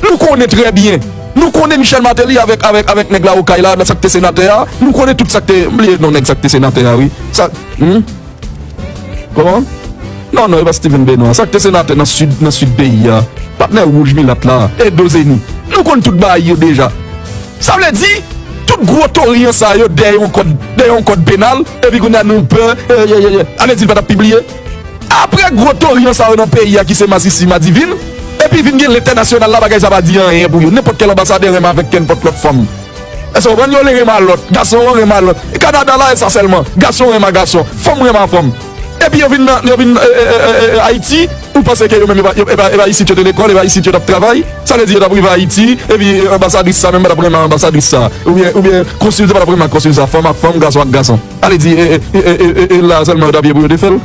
Nou konnen trè byen. Nou konnen Michel Martelly avèk, avèk, avèk nèg la Okay la, sa k te senatè a. Nou konnen tout sa k te, m bliye non nèg sa k te senatè a, wi. Sa, hmm? Kòman? Non, non, e pa Steven Benoît. Sa k te senatè nan sid, nan sid peyi a. Patnè wouj milat la, Edo Zeni. Nou konn tout bagay yo deja. Sa vle di, tout gwo tori an sa yo dèyè yon kòd, dèyè yon kòd penal, epi kounye a nou pè, e, e, e, e. Ale di l pa t ap pibliye. Apre gwo tori an sa yo nan peyi a ki se masisi madivin, epi vin gen lentènasyonal la, bagay sa pa di anyen pou yo. Nenpòt kèl anbasadè renmen avèk kenpòt lòt fanm. Èske w konprann? Yo le renmen a lòt, gason yo renmen a lòt. E Kanada la, e sa sèlman. Gason renmen a gason, fanm renmen a fanm. Epi yo vin nan, yo vin, e, e, e, e, e, Ayiti, ou panse ke yo menm, e pa, yo, e pa, e pa isit yo te lekòl, e pa isit yo t ap travay? Sa vle di yo t ap rive Ayiti, epi, e, anbasadris sa menm pa t ap renmen anbasadris sa. Oubyen, oubyen konsil sa pa t ap renmen konsil sa, fanm ak fanm, gason ak gason. Ale di, e, e, e la sèlman yo t ap ye pou yo te fè l?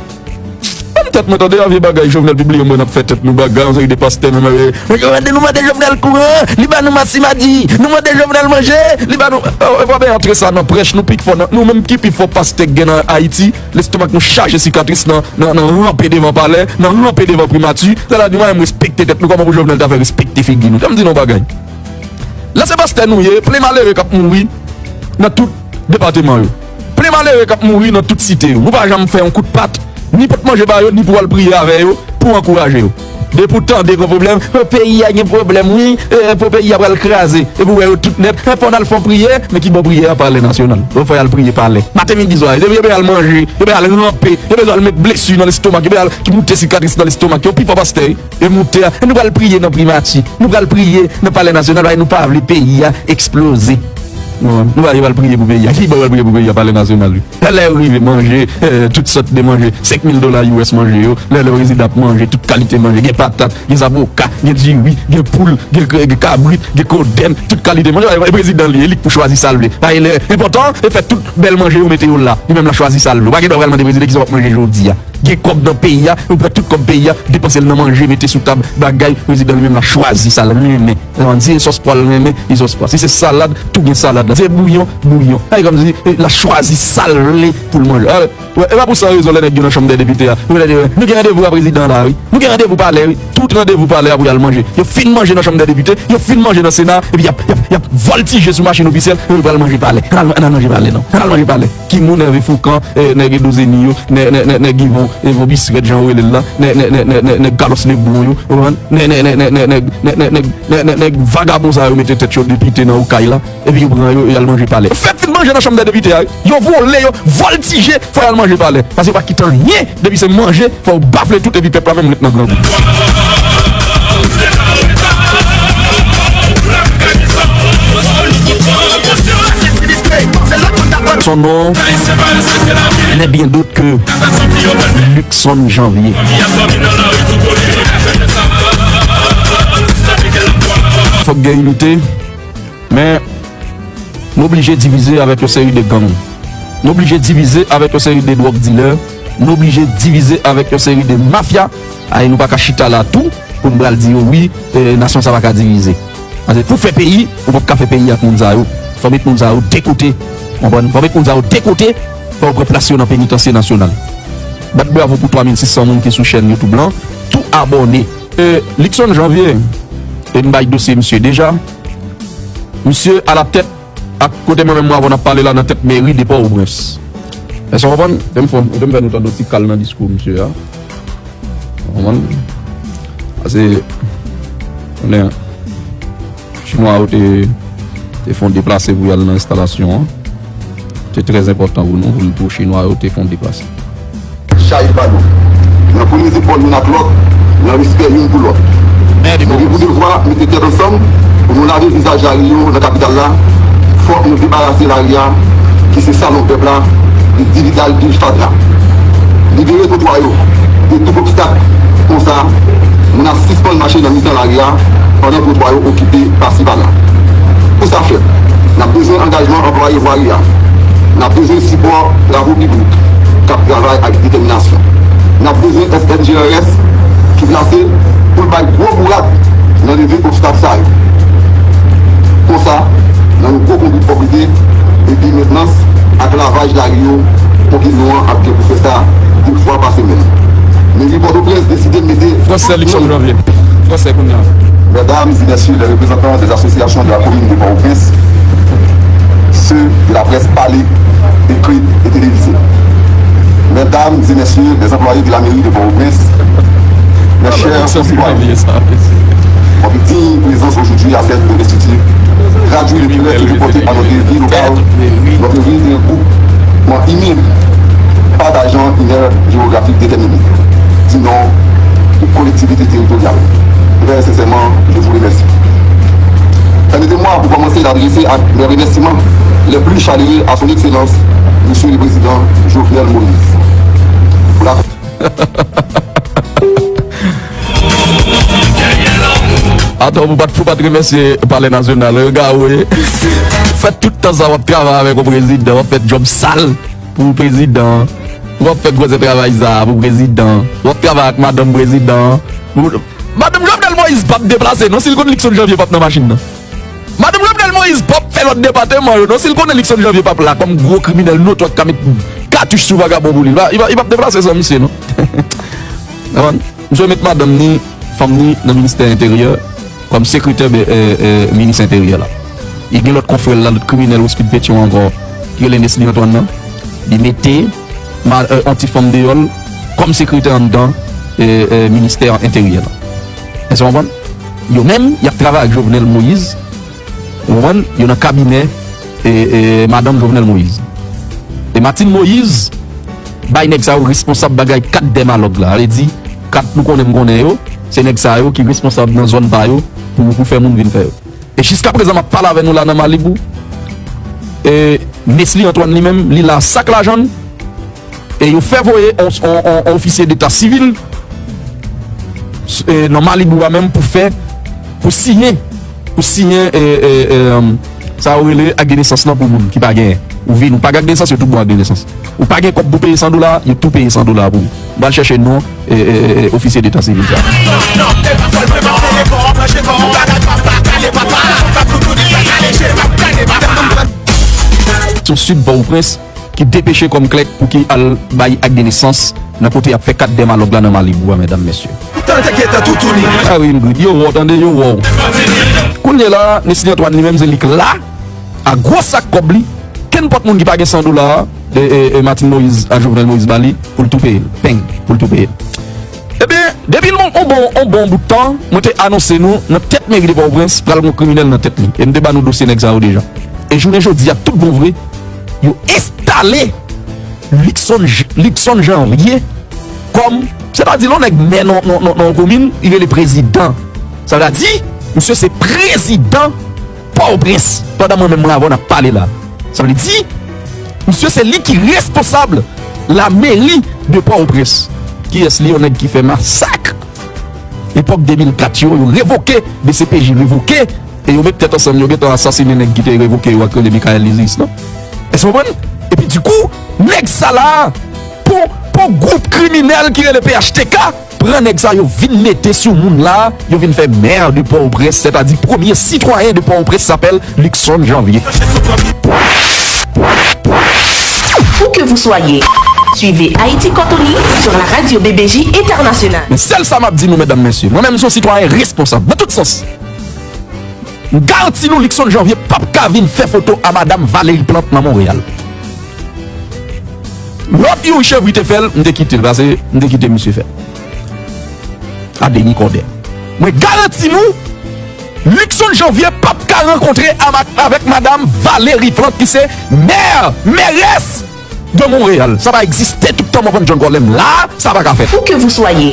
Ban m tèt mwen tande a vye bagay Jovenel pibliye, mwen n ap fè tèt nou bagay, yon seri de pastè menm, e, e, nou mande Jovenel kouran, li ba nou masimadi, nou mande Jovenel manje, li ba nou, e, e, pa ben antre sa nan prèch nou pi fò, nan, nou menm ki pi fò pastè k gen nan Ayiti, lestomak nou chaje sikatris nan, nan, nan ranpe devan palè, nan ranpe devan primati. Sa la di mwen menm respekte tèt nou, kòman pou Jovenel ta fè respekte figi nou? Fè m di nou yon bagay. Lè se pastè nou ye, plen malere k ap mouri nan tout depatman yo. Plen malere k ap mouri nan tout site yo. Ou pa janm fè yon kout pat, ni pot manje ba yo, ni pou al priye avè yo, pou ankouraje yo. Depi w tande gen pwoblèm, o, peyi a gen pwoblèm, wi, e, po peyi a pral kraze. Epi w wè yo tout nèt, e, fò n al fè yon priyè, men ki bò priyè a? Palè Nasyonal. Yo fò y al priye palè. Maten, midi, swa, yo bezwen al manje, yo bezwen al ranpe, yo bezwen al met blesi nan lestomak, yo bezwen al ki moute sikatris nan lestomak yo, pi fò pastè yo moute a. E nou pral priye nan primati, nou pral priye nan Palè Nasyonal, paske nou pa vle peyi a eksploze. Nou, nou pa, yo pral priye pou peyi a. Ki bò yo pral priye pou peyi a? Palè Nasyonal, wi. Lè yo rive, manje, eh, tout sòt de manje, senk mil dola U S manje yo. Lè, lè prezidan ap manje, tout kalite manje, gen patat, gen zaboka, gen diri, gen poul, gen, gen kabrit, gen kodèn, tout kalite manje. E prezidan li, e li k pou chwazi sa l vle. Pa gen lè enpòtan, e fè tout bèl manje yo mete yo la. Li menm l ap chwazi sa l vle. Ou pa gen dwa pral mande prezidan kisa w ap manje jodi a. Gen kòb nan peyi a, ou pran tout kòb peyi a, depanse l nan manje, mete sou tab, bagay, prezidan li menm l ap chwazi sa l renmen. Ou konprann? Si se sòs pwa l renmen, li sòs pwa. Si se salad, tou gen salad la. Si se bouyon, bouyon. Ay, kòmsi, e, l ap chwazi sa l vle pou l manje. A, wè, e pa pou san rezon lè nèg yo nan chanm dè depite a. Yo lè di, nou gen randevou a prezidan la, wi. Nou gen randevou palè, wi. Tout randevou palè a pou y al manje. Yo fin manje nan chanm dè depite, yo fin manje nan sena, epi y ap, y ap, y ap vòltije sou machin ofisyèl, yo pral manje palè. Ann al, ann al manje palè, non. Ann al manje palè. Ki moun Ève Foukan, eh, nèg Edo Zeni yo, nè-, nè-, nè-, nèg Yvon, Yvon Bisrèt, jan yo rele l la, nè-, nè-, nè-, nè-, nè-, nèg Carlos Lebron yo, ou konprann? Nè-, nè-, nè-, nè-, nè-, nèg, nèg, nèg, nèg, nèg, nèg, nèg, nèg vagabon sa yo mete tèt yo depite nan Okay la, epi yo pran yo, y al manje palè. Fèk fin manje nan chanm dè depite a, wi. Yo vole, yo vòltije, fò y al manje palè. Paske yo pa kite anyen, depi se manje, fò yo bafle tout, epi pèp la menm ret nan grangou. Son nom n'est bien d'autre que Luckson Janvier. Fòk gen inite, men nou oblije divize avèk yon seri de gang. Nou oblije divize avèk yon seri de drug dealer. Nou oblije divize avèk yon seri de mafya. Ay, nou pa ka chita la tou pou n pral di yo, wi, eh, nasyon sa pa ka divize. Paske pou fè peyi, ou p ap ka fè peyi ak moun sa yo. Fò met moun sa yo de kote. Konprann? Fò met moun sa yo de kote, fò yo pran plas yo nan penitansye nasyonal. Bat bravo pou twa mil sis san moun ki sou chèn YouTube lan. Tou abòne. E, Luckson Janvier, e m bay dosye misye deja. Misye alatèt ak kote mwen menm mwen avè w n ap pale la nan tèt meri de Pòtoprens. Èske w konprann? Te m fè, te m fè nou tande yon ti kal nan diskou misye a. Ou konprann? Paske, konnen, Chinwa yo te, te fè yon deplase pou y al nan enstalasyon an. Te trè enpòtan pou nou, pou, pou Chinwa yo te fè yon deplase. Chay balo. Nan premye zepòl youn ak lòt, nan respè youn pou lòt. Nou gen pou devwa mete tèt ansanm pou nou lave vizaj lari yo nan kapital la. Fòk nou debarase lari a, ki se salon pèp la, de dividal, de fatra. Libere twotwa yo de tout obstak. Konsa, moun ap sispann mache nan mitan lari a pandan twotwa yo okipe pasi pala. Pou sa fèt, n ap bezwen angajman anplwaye vwari a. N ap bezwen sipò travo piblik k ap travay ak detèminasyon. N ap bezwen F N G R S ki plase pou l bay gwo bourad nan leve obstak sa yo. Konsa, nan yon gwo konbit pwòpte epi mentnans ak lavaj lari yo, komin nou an ap gen pou fè sa de fwa pa semèn. Meri Pòtoprens deside mete Fransè Luckson Janvier. Fransè kounye a. Mesdames et messieurs les représentants des associations de la commune de Port-au-Prince, ceux de la presse parlée, écrite et télévisée. Mesdames et messieurs les employés de la mairie de Port-au-Prince, mes chers concitoyens, votre digne présence aujourd'hui à cette investiture traduit le bien-être que vous portez à notre vie locale. Notre ville est un groupement humain partageant une aire géographique déterminée, du nom de collectivité territoriale. Très sincèrement, je vous remercie. Permettez-moi pour commencer d'adresser à- mes remerciements les plus chaleureux à son Excellence, Monsieur le Président Jovenel Moïse, pour la Atò, pou pa t, pou pa t remèsye Palè Nasyonal, regarde, wi. Fè tout tan sa w ap travay avèk yon prezidan, w ap fè djòb sal pou prezidan, w ap fè gwosè travay sa pou prezidan, w ap travay ak madanm prezidan. Pou, madanm Jovenel Moïse p ap deplase, non, si l konn Luckson Janvier p ap nan machin nan. Madanm Jovenel Moïse p ap fè lòt depatman yo, non, si l konnen Luckson Janvier p ap la kòm gwo kriminèl notwa k ka met katouch sou vagabon pou li, li p ap, li p ap deplase san misye, non. Konprann? Misye met madanm ni, fanm ni nan ministè enteryè kòm sekretè, e, e, minis enteryè la. Li gen lòt konfrè l la, lòt kriminèl Wospid Petyon ankò, ki rele Nesly Antoine nan. Li mete ma-, e, yon ti fanm deyò l kòm sekretè anndan, e, e, ministè enteryè la. Èske w konprann? Yo menm, y ap travay ak Jovenel Moïse, ou konprann? Yo nan kabinè, e, e, madanm Jovenel Moïse. E Martine Moïse bay nèg sa yo responsab bagay kat dèmalòg la. Sa vle di, kat nou konnen m konnen yo, se nèg sa yo ki responsab nan zòn pa yo pou, pou fè moun vin fè yo. E jiskaprezan, m ap pale avè nou la nan Malibu, E Nesly Antoine li menm, li la sak lajan l, e yo fè voye on, on, on, on ofisye deta sivil, e nan Malibou a menm pou fè, pou siyen, pou siyen, e, e, e, sa yo rele ak de nesans lan pou moun ki pa genyen. Ou vin, ou pa gen ak de nesans, yo tout bon ak de nesans. Ou pa gen kòb pou peye san dola, yo tou peye san dola pou ou. M pral chèche non, e, e, e, e, ofisye deta sivil sa. Sou sid Pòtoprens ki depeche kòm klèk pou ki al bay ak de nesans nan kote y ap fè kat dèmalòg la nan Malibou a, medam, mesye. Tan te gentan toutouni. Ah wi, Ingrid, yo wè w, tande, yo wè w. Kounye la, Nesly Antoine li menm, se li k la, a gwo sak kòb li, kenpòt moun ki pa gen san dola a, e, e, e Martine Moïse a Jovenel Moïse ba li, pou l tou peye l. Peng, pou l tou peye l. Ebyen, depi yon, yon bon, yon bon bout tan, mwen te anonse nou, nan tèt meri de Pòtoprens, pral gen yon kriminèl nan tèt li. E m te ba nou dosye nèg sa yo deja. E jounen jodi a, tout bon vre, yo enstale Luckson J-, Luckson Janvier kòm, sètadi lè yon nèg mè nan, nan, nan, nan yon komin, li rele prezidan. Sa vle di, misye se prezidan Pòtoprens, pandan mwen menm mwen avè w n ap pale la. Sa vle di, misye se li ki responsab la meri de Pòtoprens. Kiyès li? Yon nèg ki fè masak epòk de mil kat yo, yo revoke, D C P J revoke, e yo met tèt ansanm, yo gentan asasinen nèg ki te revoke yo ak rele Michael Lizis, non? Èske w konprann? Epi dikou, nèg sa la, pou, pou gwoup kriminèl ki rele P H T K, pran nèg sa yo vin mete sou moun la, yo vin fè mè de Pòtoprens, sètadi premye sitwayen de Pòtoprens s'appelle Luckson Janvier. Où que vous soyez, suivez Haïti Cantonais sur la radio B B J Internationale. Men sèl sa m ap di nou, medam, mesye, mwen menm, m se yon sitwayen responsab, nan tout sans. M garanti nou, Luckson Janvier p ap ka vin fè foto a Madam Valérie Plante nan Monreyal. Lòt Youri Chevry te fè l, m te kite l, paske m te kite misye fè l. A demi kòdè. Mwen garanti nou, Luckson Janvier p ap ka rankontre a ma-, avèk Madam Valérie Plante, ki se mè, mèrès de Montréal. Sa pa egziste tout tan Morvan John Gorlem la, sa pa ka fèt. Où que vous soyez,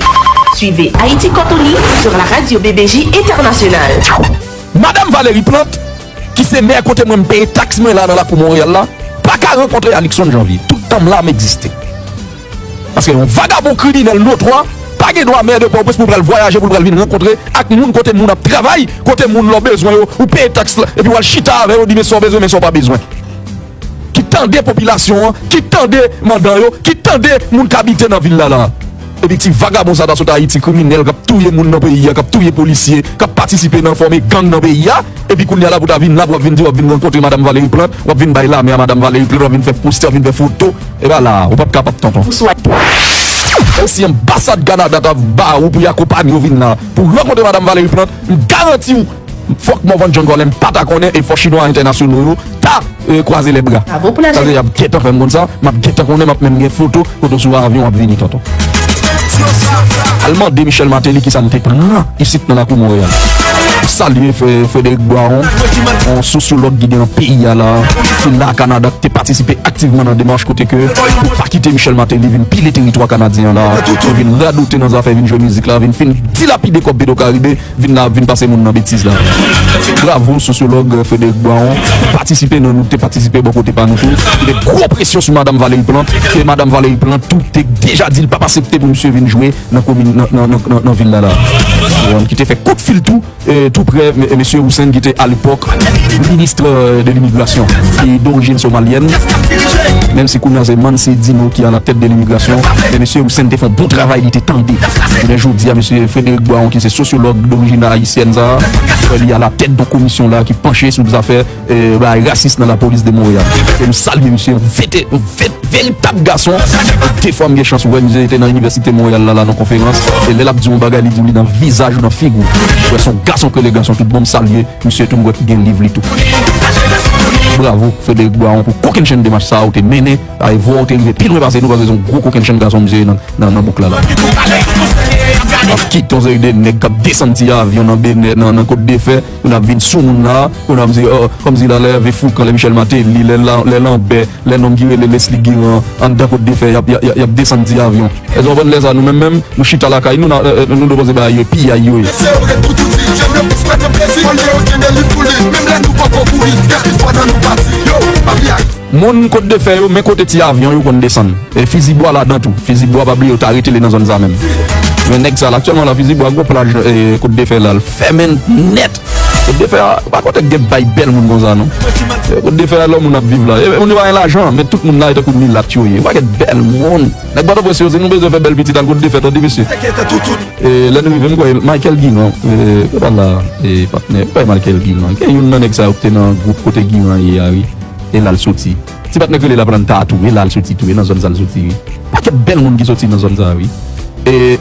suivez Haïti Cantonais sur la radio B B J Internationale. Madam Valérie Plante, ki se mè kote mwen m peye taks mwen la nan lakou Monreyal la, pa ka rankontre a Luckson Janvier. Tout tan m la, m egziste. Paske yon vagabon kriminèl notwa pa gen dwa mè de Pòtoprens pou l pral vwayaje, pou l pral vin rankontre ak moun kote moun ap travay, kote moun lè w bezwen yo, ou peye taks la, epi w al chita avè yo, di men sa w bezwen, men sa w pa bezwen. Ki tande popilasyon an, ki tande mandan yo, ki tande moun k abite nan vil la la. Epi ti vagabon sa ta sot Ayiti, kriminèl k ap touye moun nan peyi a, k ap touye polisye, k ap patisipe nan fòme gang nan peyi a. Epi kounye a la pou ta vin la, pou w ap vin di w ap vin rankontre Madam Valérie Plante, w ap vin bay lamen a Madam Valérie Plante, w ap vin fè postè, w ap vin fè foto. E pa la, ou p ap kapab, tonton. Menm si anbasad Kanada ta ba ou pou y akonpanye w vin la, pou rankontre Madam Valérie Plante, m garanti w, fòk Morvan John Gorlem pa ta konnen e fò chinwa entènasyonal yo ta, e, kwaze lè bra. Bravo pou la. Sa vle di, y ap gentan fè m konn sa, m ap gentan konnen, m ap menm gen foto kote w sou avyon w ap vini, tonton. Al mande Michel Martelly kisa l te pran isit nan lakou Monreyal. Salye Fre-, Frédéric Boiron, yon sosyològ ki gen nan peyi a la, ki la Kanada, ki te patisipe aktivman nan demach kote ke pou pa kite Michel Martelly vin pile teritwa kanadyen an la, vin radote nan zafè, vin jwe mizik la, vin fin dilapide kòb Petro Caribe, vin la ap vin pase moun nan betiz la. Bravo, sosyològ Frédéric Boiron, ki patisipe nan, nou te patisipe bò kote pa nou tou. Ki te gwo presyon sou Madam Valérie Plante, ke Madam Valérie Plante tou te deja di l p ap aksepte pou misye vin jwe nan komin, nan, nan, nan, nan, nan vil la la. Ki te fè kout fil tou, e, tou prè, me-, mesye Roussen ki te alepòk minis, e, de limigrasyon, ki dorijin somalyèn. Menm si kounye a se Mansi Dino ki alatèt de limigrasyon, men mesye Roussen te fè yon bon travay, li te tande. Jounen jodi a, mesye Frédéric Boiron, ki se sosyològ dorijin ayisyèn sa a, li alatèt de komisyon la ki panche sou zafè, e, bagay rasis nan lapolis de Monreyal. E nou salye misye, yon vete-, yon vet-, veritab gason. De fwa m gen chans wè misye te nan Inivèsite Monreyal la, la nan konferans. E lè l ap di yon bagay, li di w li nan vizaj ou, nan figi w. Wè, se yon gason ke le gason tout bon, m salye misye tou, m wè ki gen liv li tou. Bravo, Frédéric Boiron, pou kokennchenn demach sa a ou te mennen. Ay, vwa ou te rive pi lwen pase nou, paske se yon gwo kokennchenn gason misye ye nan, nan, nan bouk la, la. Ap kite yon seri de nèg k ap desann ti avyon nan Benè, nan, nan Kot de Fè, pou n ap vin sou moun la, pou n ap di, o, kòmsi la, lè Ève Foucan, lè Michel Martelly, lè la, lè Lambert, lè nonm ki rele Leslie Guérand, anndan Kot de Fè, y ap, y ap, y ap, y ap desann ti avyon. Èske w konprann lè sa, nou menm, menm, nou chita lakay nou, n a, e, e, nou depoze bagay yo, piyay yo ye. Moun Kot de Fè yo, men kote ti avyon yo konn desann. E fizi bwa ladan tou. Fizi bwa, pa bliye, yo ta retele nan zòn sa menm. Men nèg sa la, aktyèlman la, fizi bwa, gwo plaj, e, Kot de Fè la, l fèmen nèt. Kot de Fè a, pa kote gen bay bèl moun konsa, non. E, Kot de Fè a, lè moun ap viv la. E, moun yo pa gen lajan, men tout moun la, e tankou milat yo ye. Pa gen bèl moun. Nèg Pòtoprens yo, si nou bezwen fè bèl pitit, al Kot de Fè, tande, mesye. E, lè nou rive, m kwè, Michael Guiran, e, e pa la, e, patnè, m kwè Michael Guiran. Gen youn nan nèg sa yo ki te nan gwoup kote Guiran ye a, wi. E la l soti. Ti patnè k rele Laplanta a tou, e la l soti tou, e nan zòn sa l soti, wi. Pakèt bèl moun ki soti nan zòn sa, wi. E,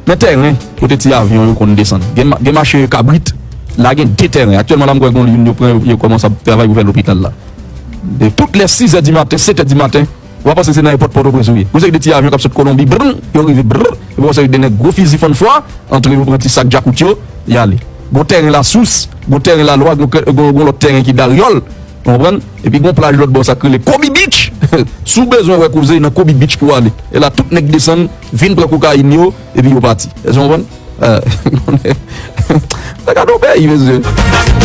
men tèren, kote ti avyon yo konn desann. Gen, ma- gen mache kabrit, la gen de tèren. Aktyèlman la, m kwè gen youn yo pran, yo, yo kòmanse ap travay pou fè lopital la. De tout lè sizè di maten, setè di maten, w a panse se nan ayewopò Pòtoprens ou ye. Gon seri de ti avyon k ap sot Kolonbi, brrr, yo rive, brrr, epi gon seri de nèg gwo fizi fannfwa, antre yo pran ti sak djakout yo, y ale. Gon tèren Lasous, gon tèren Lalwa, gon, gon, gon lòt tèren ki Daryòl, ou konprann? Epi gon plaj lòt bò sa k rele Kobe Beach. Si w bezwen wè koze, nan Kobe Beach pou w ale. E la tout nèg desann, vin pran kokayin yo, epi yo pati. Èske w konprann? Eh, nèg a nou peyi, mesye.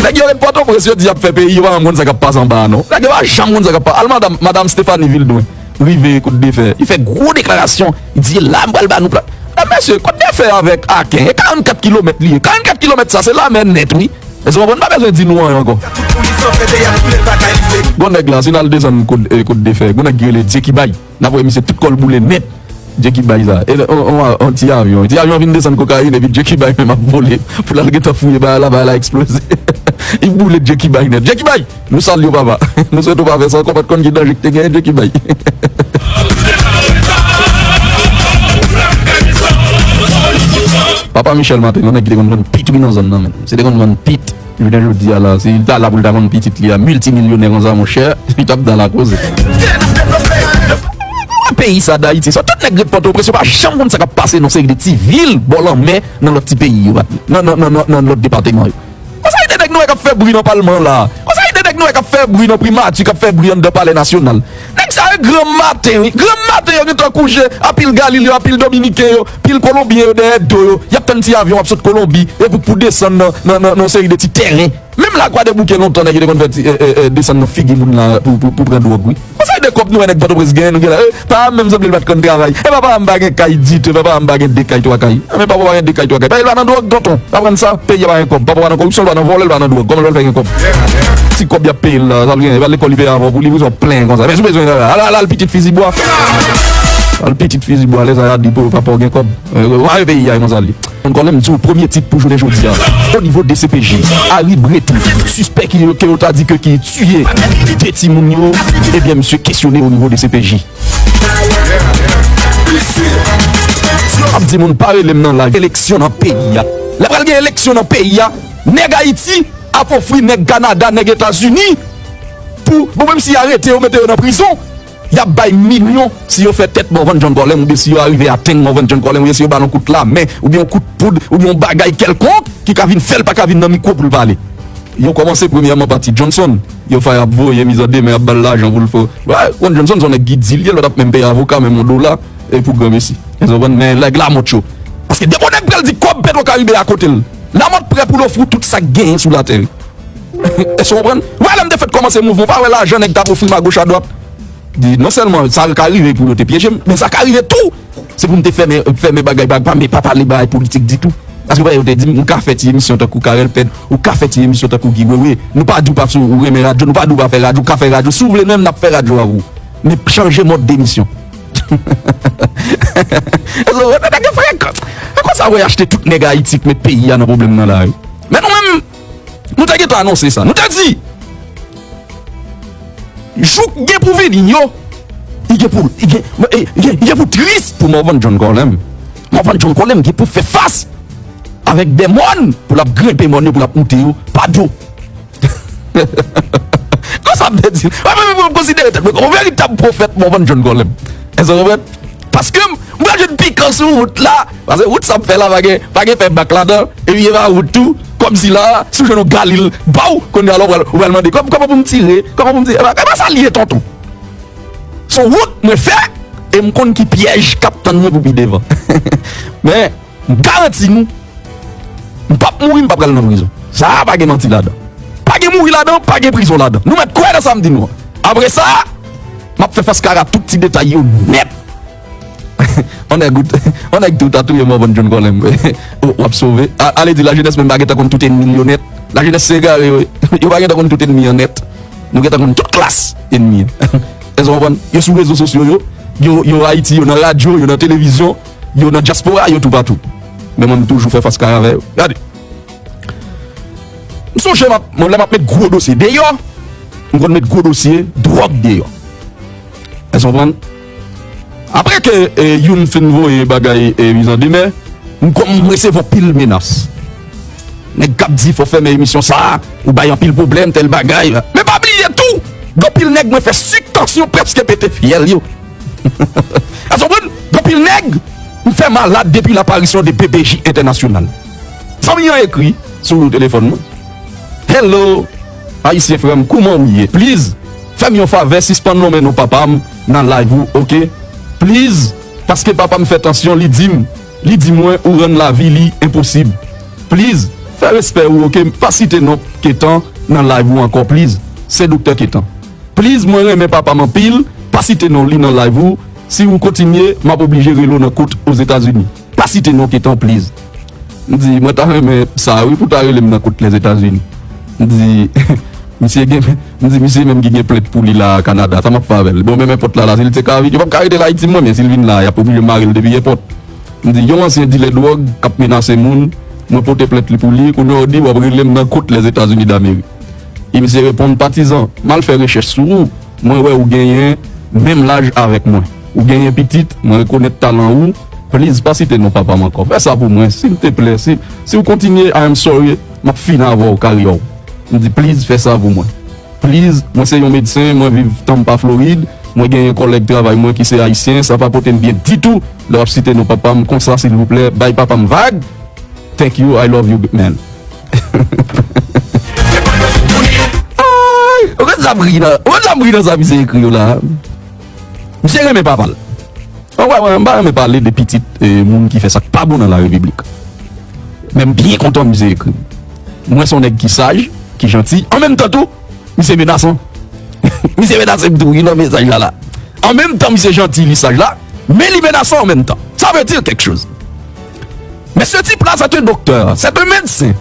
Nèg yo ret Pòtoprens, yo di y ap fè peyi, yo pa menm konn sa k ap pase anba a, non. Nèg yo pa janm konn sa k ap pase. Al madanm, madanm Stéphanie Vildoin, rive Kot de Fè. Li fè gwo deklarasyon. Li di, la, m pral ba nou pla-, men mesye, Kot de Fè avèk Aken, e karannkat kilomèt li ye. Karannkat kilomèt sa, se lamè nèt, wi. Èske w konprann? Pa bezwen di nou anyen ankò. Gon nèg la, si n al desann Kot, e, Kot de Fè, gon nèg ki rele Dye ki bay. N ap wè misye tout kò l boule nèt. Dye ki bay sa. E on, on, on ti avyon. Ti avyon vin desann kokayin epi Dye ki bay menm ap vole. Pou l al gentan fouye bagay la, bagay la eksploze. Li boule Dye ki bay nèt. Dye ki bay! Nou salye w, papa. Nou swete w pa fè sa ankò, pa t konn ki danje ki te genyen, Dye ki bay. Papa Michel Martelly, yon nèg ki te konn vann pit wi nan zòn nan menm. Se te konn vann pit. Jounen jodi a la, si l ta la pou l ta vann pitit li a miltimilyonè konsa, monchè, li t ap da la koze. Ou wè peyi sa Dayiti sa, tout nèg ret Pòtoprens, yo pa janm konn sa k ap pase nan seri de ti vil bò lanmè nan lòt ti peyi yo, nan, nan, nan, nan, nan lòt depatman yo. Gon seri de nèg nou wè k ap fè bri nan palman la. Gon seri de nèg nou wè k ap fè bri nan primati, k ap fè bri anndan palè nasyonal. Nèg sa yo granm maten, wi. Granm maten yo gentan kouche, a pil Galil yo, a pil Dominiken yo, pil Kolonbyen yo dèyè do yo. Y ap tann ti avyon ap sot Kolonbi, epi pou desann nan, nan, nan, nan yon seri de ti tèren. Menm la Kwadèbouke lontan, nèg yo te konn fè ti, e, e, e, desann nan figi moun la pou, pou, pou pran dwòg, wi. Gon seri de kòb nou wè nèg Pòtoprens genyen, nou gen la, e, pa m menm sanble l pa t konn travay. E papa m pa gen kay ditou, papa m pa gen de kay, twa kay. A, men papa w pa gen de kay, twa kay. Paske l pa nan dwòg, tonton. Aprann sa, peyi a pa gen kòb. Papa w pa nan koripsyon, l pa nan vòlè, l pa nan dwòg. Kòman l pral fè gen kòb? Ti kòb y ap peye l la, sa l genyen, e pa lekòl li peye avè w pou li, pou sa w plenyen konsa. Men si w bezwen, al, al, al pitit fizi bwa. Al pitit fizi bwa, lè sa y a di pou papa w gen kòb. E, w a peyi a, e konsa l ye. John Colem di w premye tit pou jounen jodi a. O nivo D C P J, Harry Bretou, sispè ki, ke yo ta di ke ki tiye de timoun yo, ebyen, misye kesyone o nivo D C P J. Ap di moun pa rele m nan live. Eleksyon nan peyi a. Lè pral gen eleksyon nan peyi a, nèg Ayiti ap ofri nèg Kanada, nèg Etazini pou, bon, menm si y arete yo, mete yo nan prizon, y ap bay milyon si yo fè tèt Morvan John Colem, oubyen si yo arive atenn Morvan John Colem, oubyen si yo ba l yon kout lamen, oubyen yon kout poud, oubyen yon bagay kèlkonk ki ka vin fè l pa ka vin nan mikwo pou l pale. Yo kòmanse premyèman pa Ti Johnson. Yo fè ap voye mizandemen, ap ba l lajan pou l fè. Wè, Ron Johnson se yon nèg ki di l ye, lòt ap menm peye avoka, menm yon dola, e pou granmesi. Èske w konprann? Men nèg Lamòt yo. Paske depi yon nèg pral di kòb Petro Caribe a kote l, Lamòt prè pou l ofri w tout sa k genyen sou latè, wi. Èske w konprann? Wè, lè m te fèk kòmanse mouvman, w pa wè lajan nèg t ap ofri m agoch adwat? Di, non sèlman sa ka rive pou yo te pyeje m, men sa ka rive tou. Se pou m te fèmen, fèmen bagay, pa, pa, pa pale bagay politik ditou. Paske yo te di m, m ka fè ti emisyon tankou Carel Pèd, ou ka fè ti emisyon tankou Guy Wewe. Nou pa di w pa sou, ou renmen radyo, nou pa di w pa fè radyo, ou ka fè radyo. Si w vle menm, n ap fè radyo avè w. Men chanje mòd demisyon. Nèg yo frekan. E konsa w achte tout nèg Ayiti k met peyi a nan pwoblèm nan la, wi. Men nou menm, nou te gentan anonse sa. Nou te di, jou k gen pou vini yo, li gen pou, li gen, li gen, li gen pou tris pou Morvan John Colem. Morvan John Colem gen pou fè fas avèk de mòn pou l ap grenpe mòn yo, pou l ap moute yo pa do. Konsa m te di, mwen menm, mwen konsidere tèt mwen kòm yon veritab pwofèt Morvan John Colem. Èske w konprann? Paske m, m pral jwenn pikan sou wout la. Paske wout sa m fè la pa gen, pa gen fè bak ladan. Epi e pa wout tou. Kòmsi la, si w jwenn yon Galil, baw, kounye a la w pral, w pral mande, kòman, kòman pou m tire? Kòman pou m tire? E pa, e pa sa l ye, tonton. Se yon wout mwen fè, e m konn ki pyèj k ap tann mwen pou pi devan. Men, m garanti nou, M p ap mouri, m pa pral nan prizon. Sa a pa gen manti ladan. Pa gen mouri ladan, pa gen prizon ladan. Nou mèt kwè nan sa m di nou an. Apre sa, m ap fè Faskara tout ti detay yo nèt. On nèg ou, on nèg tou ta touye Morvan John Colem. W ap sove. A- Ale di lajenès menm pa gentan konn tout ènmi l yo nèt. Lajenès se egare yo. Yo pa gentan konn tout ènmi an nèt. Nou gentan konn tout klas ènmi an. Èske w konprann? Yo sou rezo sosyo yo. Yo, yo Ayiti, yo nan radyo, yo nan televizyon, yo nan dyaspora, yo toupatou. Men mwen, m toujou fè Faskara avè yo. Gade. M sonje m ap, mwen, lè m ap met gwo dosye deyò, m konn met gwo dosye dwòg deyò. Èske w konprann? Apre ke, e, youn fin voye bagay, e, mizandemè, m kòm m resevwa pil menas. Nèg k ap di fò fèmen emisyon sa a, ou bay anpil pwoblèm, tèl bagay. Men pa bliye tou, gen anpil nèg mwen fè sik, tansyon prèske pete fyèl yo. Èske w konprann? Gen anpil nèg m fè malad depi laparisyon de B B J entènasyonal. Fanmi an ekri sou telefòn mwen. Hello, Ayisyen frè m, kouman ou ye? Please, fè m yon favè, sispann nonmen non papa m nan live ou, oke? Please, paske papa m fè tansyon, li di m, li di mwen ou rann lavi li enposib. Please, fè respè ou, oke? Pa site non Ketan nan live ou ankò, please. Se Doktè Ketan. Please, mwen renmen papa m anpil, pa site non li nan live ou. Si ou kontinye, m ap oblije rele w nan kout Ozetazini. Pa site non Ketan, please. M di, mwen ta renmen sa wi pou ta rele m nan kout Lèzetazini. M di, misye gen, m di, misye menm ki gen plent pou li la Kanada, sa m ap fè avè l? Bon, menm enpòt la la, si l te ka vin, yo p ap ka rete l Ayiti, mwen, men si l vin la, y ap oblije mare l depi enpòt. M di, yon ansyen dilè dwòg k ap menase moun, mwen pote plent li pou li, kounye a w di w ap rele m nan kout Lèzetazini Damerik. E misye reponn, patizan, m al fè rechèch sou ou, mwen wè ou genyen menm laj avèk mwen. Ou genyen pitit, mwen rekonèt talan ou, please pa site non papa m ankò. Fè sa pou mwen, silteplè, si, si w kontinye, I am sorry, m ap fini avè w, karyè w. M di, please, fè sa pou mwen. Please, mwen se yon medsen, mwen viv Tampa, Florid, mwen genyen kòlèg travay mwen ki se ayisyen, sa pa pote m byen ditou, lè w ap site non papa m konsa, silvouplè, bay papa m vag. Thank you, I love you, man. Ay, ou konn sa m ri nan, ou konn sa m ri nan sa misye ekri yo la. Misye renmen papa l. Ann wè, mwen, m pa renmen pale de pitit, e, moun ki fè sa k pa bon nan la repiblik. Men m byen kontan misye ekri m. Mwen se yon nèg ki saj, ki janti, an menm tan tou, misye menasan. Misye menase m tou wi nan mesaj la la. An menm tan misye janti, li saj la, men li menasan an menm tan. Ça veut dire quelque chose. Mesye tip la, c'est un docteur, c'est un médecin.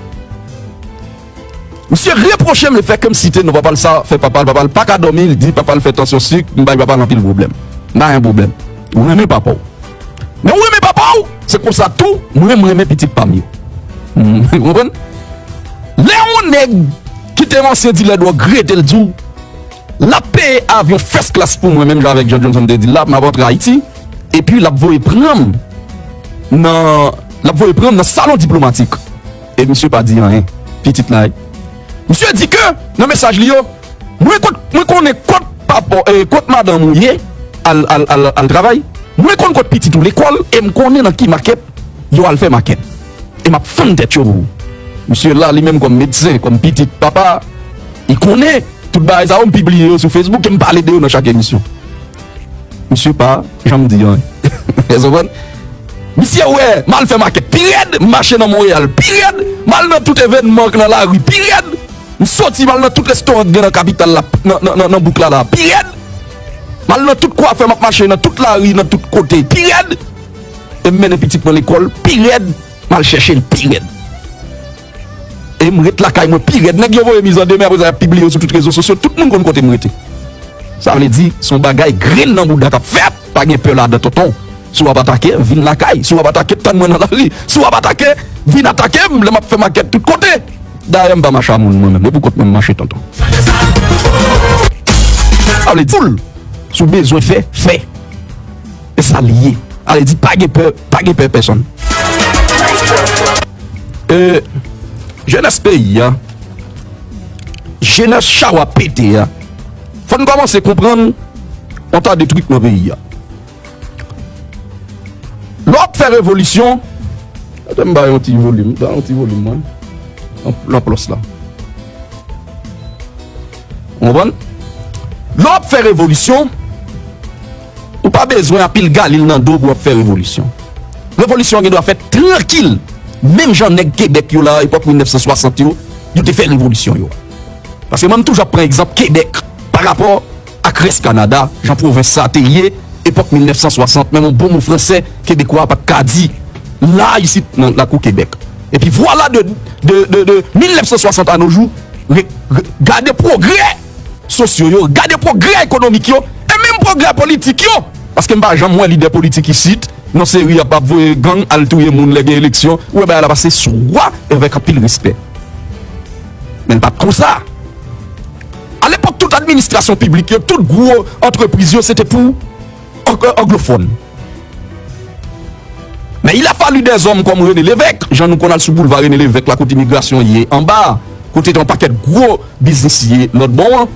Misye repwoche m le fait que m site non papa l, sa fè papa l, papa l pa ka dòmi, li di papa l fè tansyon sik, m bay papa l anpil pwoblèm. M pa gen pwoblèm. Ou renmen papa w. Men ou renmen papa w, se konsa tou, mwen, mwen renmen pitit pa m yo. Ou konprann? Lè yon nèg ki te yon ansyen dilè dwòg rete l di w, l ap peye avyon first class pou mwen, menm jan avèk John Johnson te di l la, m ap antre Ayiti, epi l ap voye pran m nan, l ap voye pran m nan salon diplomatik. E misye pa di anyen. Pitit la, misye di ke, nan mesaj li yo, mwen kot, mwen konnen kot papa, e, kot madanm ou ye, al, al, al, al travay. Mwen konn kot pitit ou lekòl, e m konnen nan ki makèt yo al fè makèt. E m ap fann tèt yo pou ou. Misye la, li menm kòm medsen, kòm pitit papa, li konnen tout bagay sa yo, m pibliye yo sou Facebook, e m pale de yo nan chak emisyon. Misye pa janm di anyen. Èske w konprann? Misye wè, m al fè makèt pi rèd, m mache nan Monreyal pi rèd, m al nan tout evènman k nan lari pi rèd, m soti, m al nan tout restoran k gen nan kapital la, nan, nan, nan, nan bouk la la pi rèd, m al nan tout kwafè, m ap mache nan tout lari, nan tout kote pi rèd, e m mennen pitit mwen lekòl pi rèd, m al chèche l pi rèd. E m ret lakay mwen pi rèd. Nèg yo voye mizandemè, apre sa, y ap pibliye yo sou tout rezo sosyo. Tout moun konn kote m rete. Sa vle di, se yon bagay grenn nan bouda k ap fèt. Pa gen pè ladan, tonton. Si w ap atake, vin lakay. Si w ap atake, tann mwen nan lari. Si w ap atake, vin atake m lè m ap fè makèt tout kote. Dayè, m pa mache a moun, mwen menm. E pou kont mwen, m mache, tonton. Sa vle di, foul, si w bezwen fè, fè. E sa l ye. Sa vle di, pa gen pè, pa gen pè pèsonn. E, jenès peyi a, jenès chawa pete a, fò n kòmanse konprann yon ta de trik nan peyi a. Lè w ap fè revolisyon, gade m ba yon ti volim, ba yon ti volim, mwen. Yon, yon plis la. Ou konprann? Lè w ap fè revolisyon, ou pa bezwen anpil galil nan do w pou w ap fè revolisyon. Revolisyon an gen dwa fèt trankil. Menm jan nèg Kebèk yo la, epòk mil nèf san swasant yo, yo te fè revolisyon yo. Paske mwen, m toujou ap pran egzanp Kebèk pa rapò ak rès Kanada, jan pwovens sa te ye, epòk mil nèf san swasant, menm yon bon mo fransè, Kebekwa pa t ka di la, isit, nan lakou Kebèk. Epi vwala de, de, de, de mil nèf san swasant à nos jours, re- re- gade pwogrè sosyo yo, gade pwogrè ekonomik yo, e menm pwogrè politik yo. Paske m pa janm wè lidè politik isit, nan seri ap ap voye gang al touye moun lè gen eleksyon, ou wè bagay la pase swa avèk anpil respè. Men l pa t konsa. Alepòk, tout administrasyon piblik yo, tout gwo antrepriz yo, se te pou ang- anglofòn. Men il a fallu des hommes comme René Lévesque, jan nou konn al sou boulva René Lévesque la, kote imigrasyon ye anba, kote te yon pakèt gwo biznis ye lòt bò an.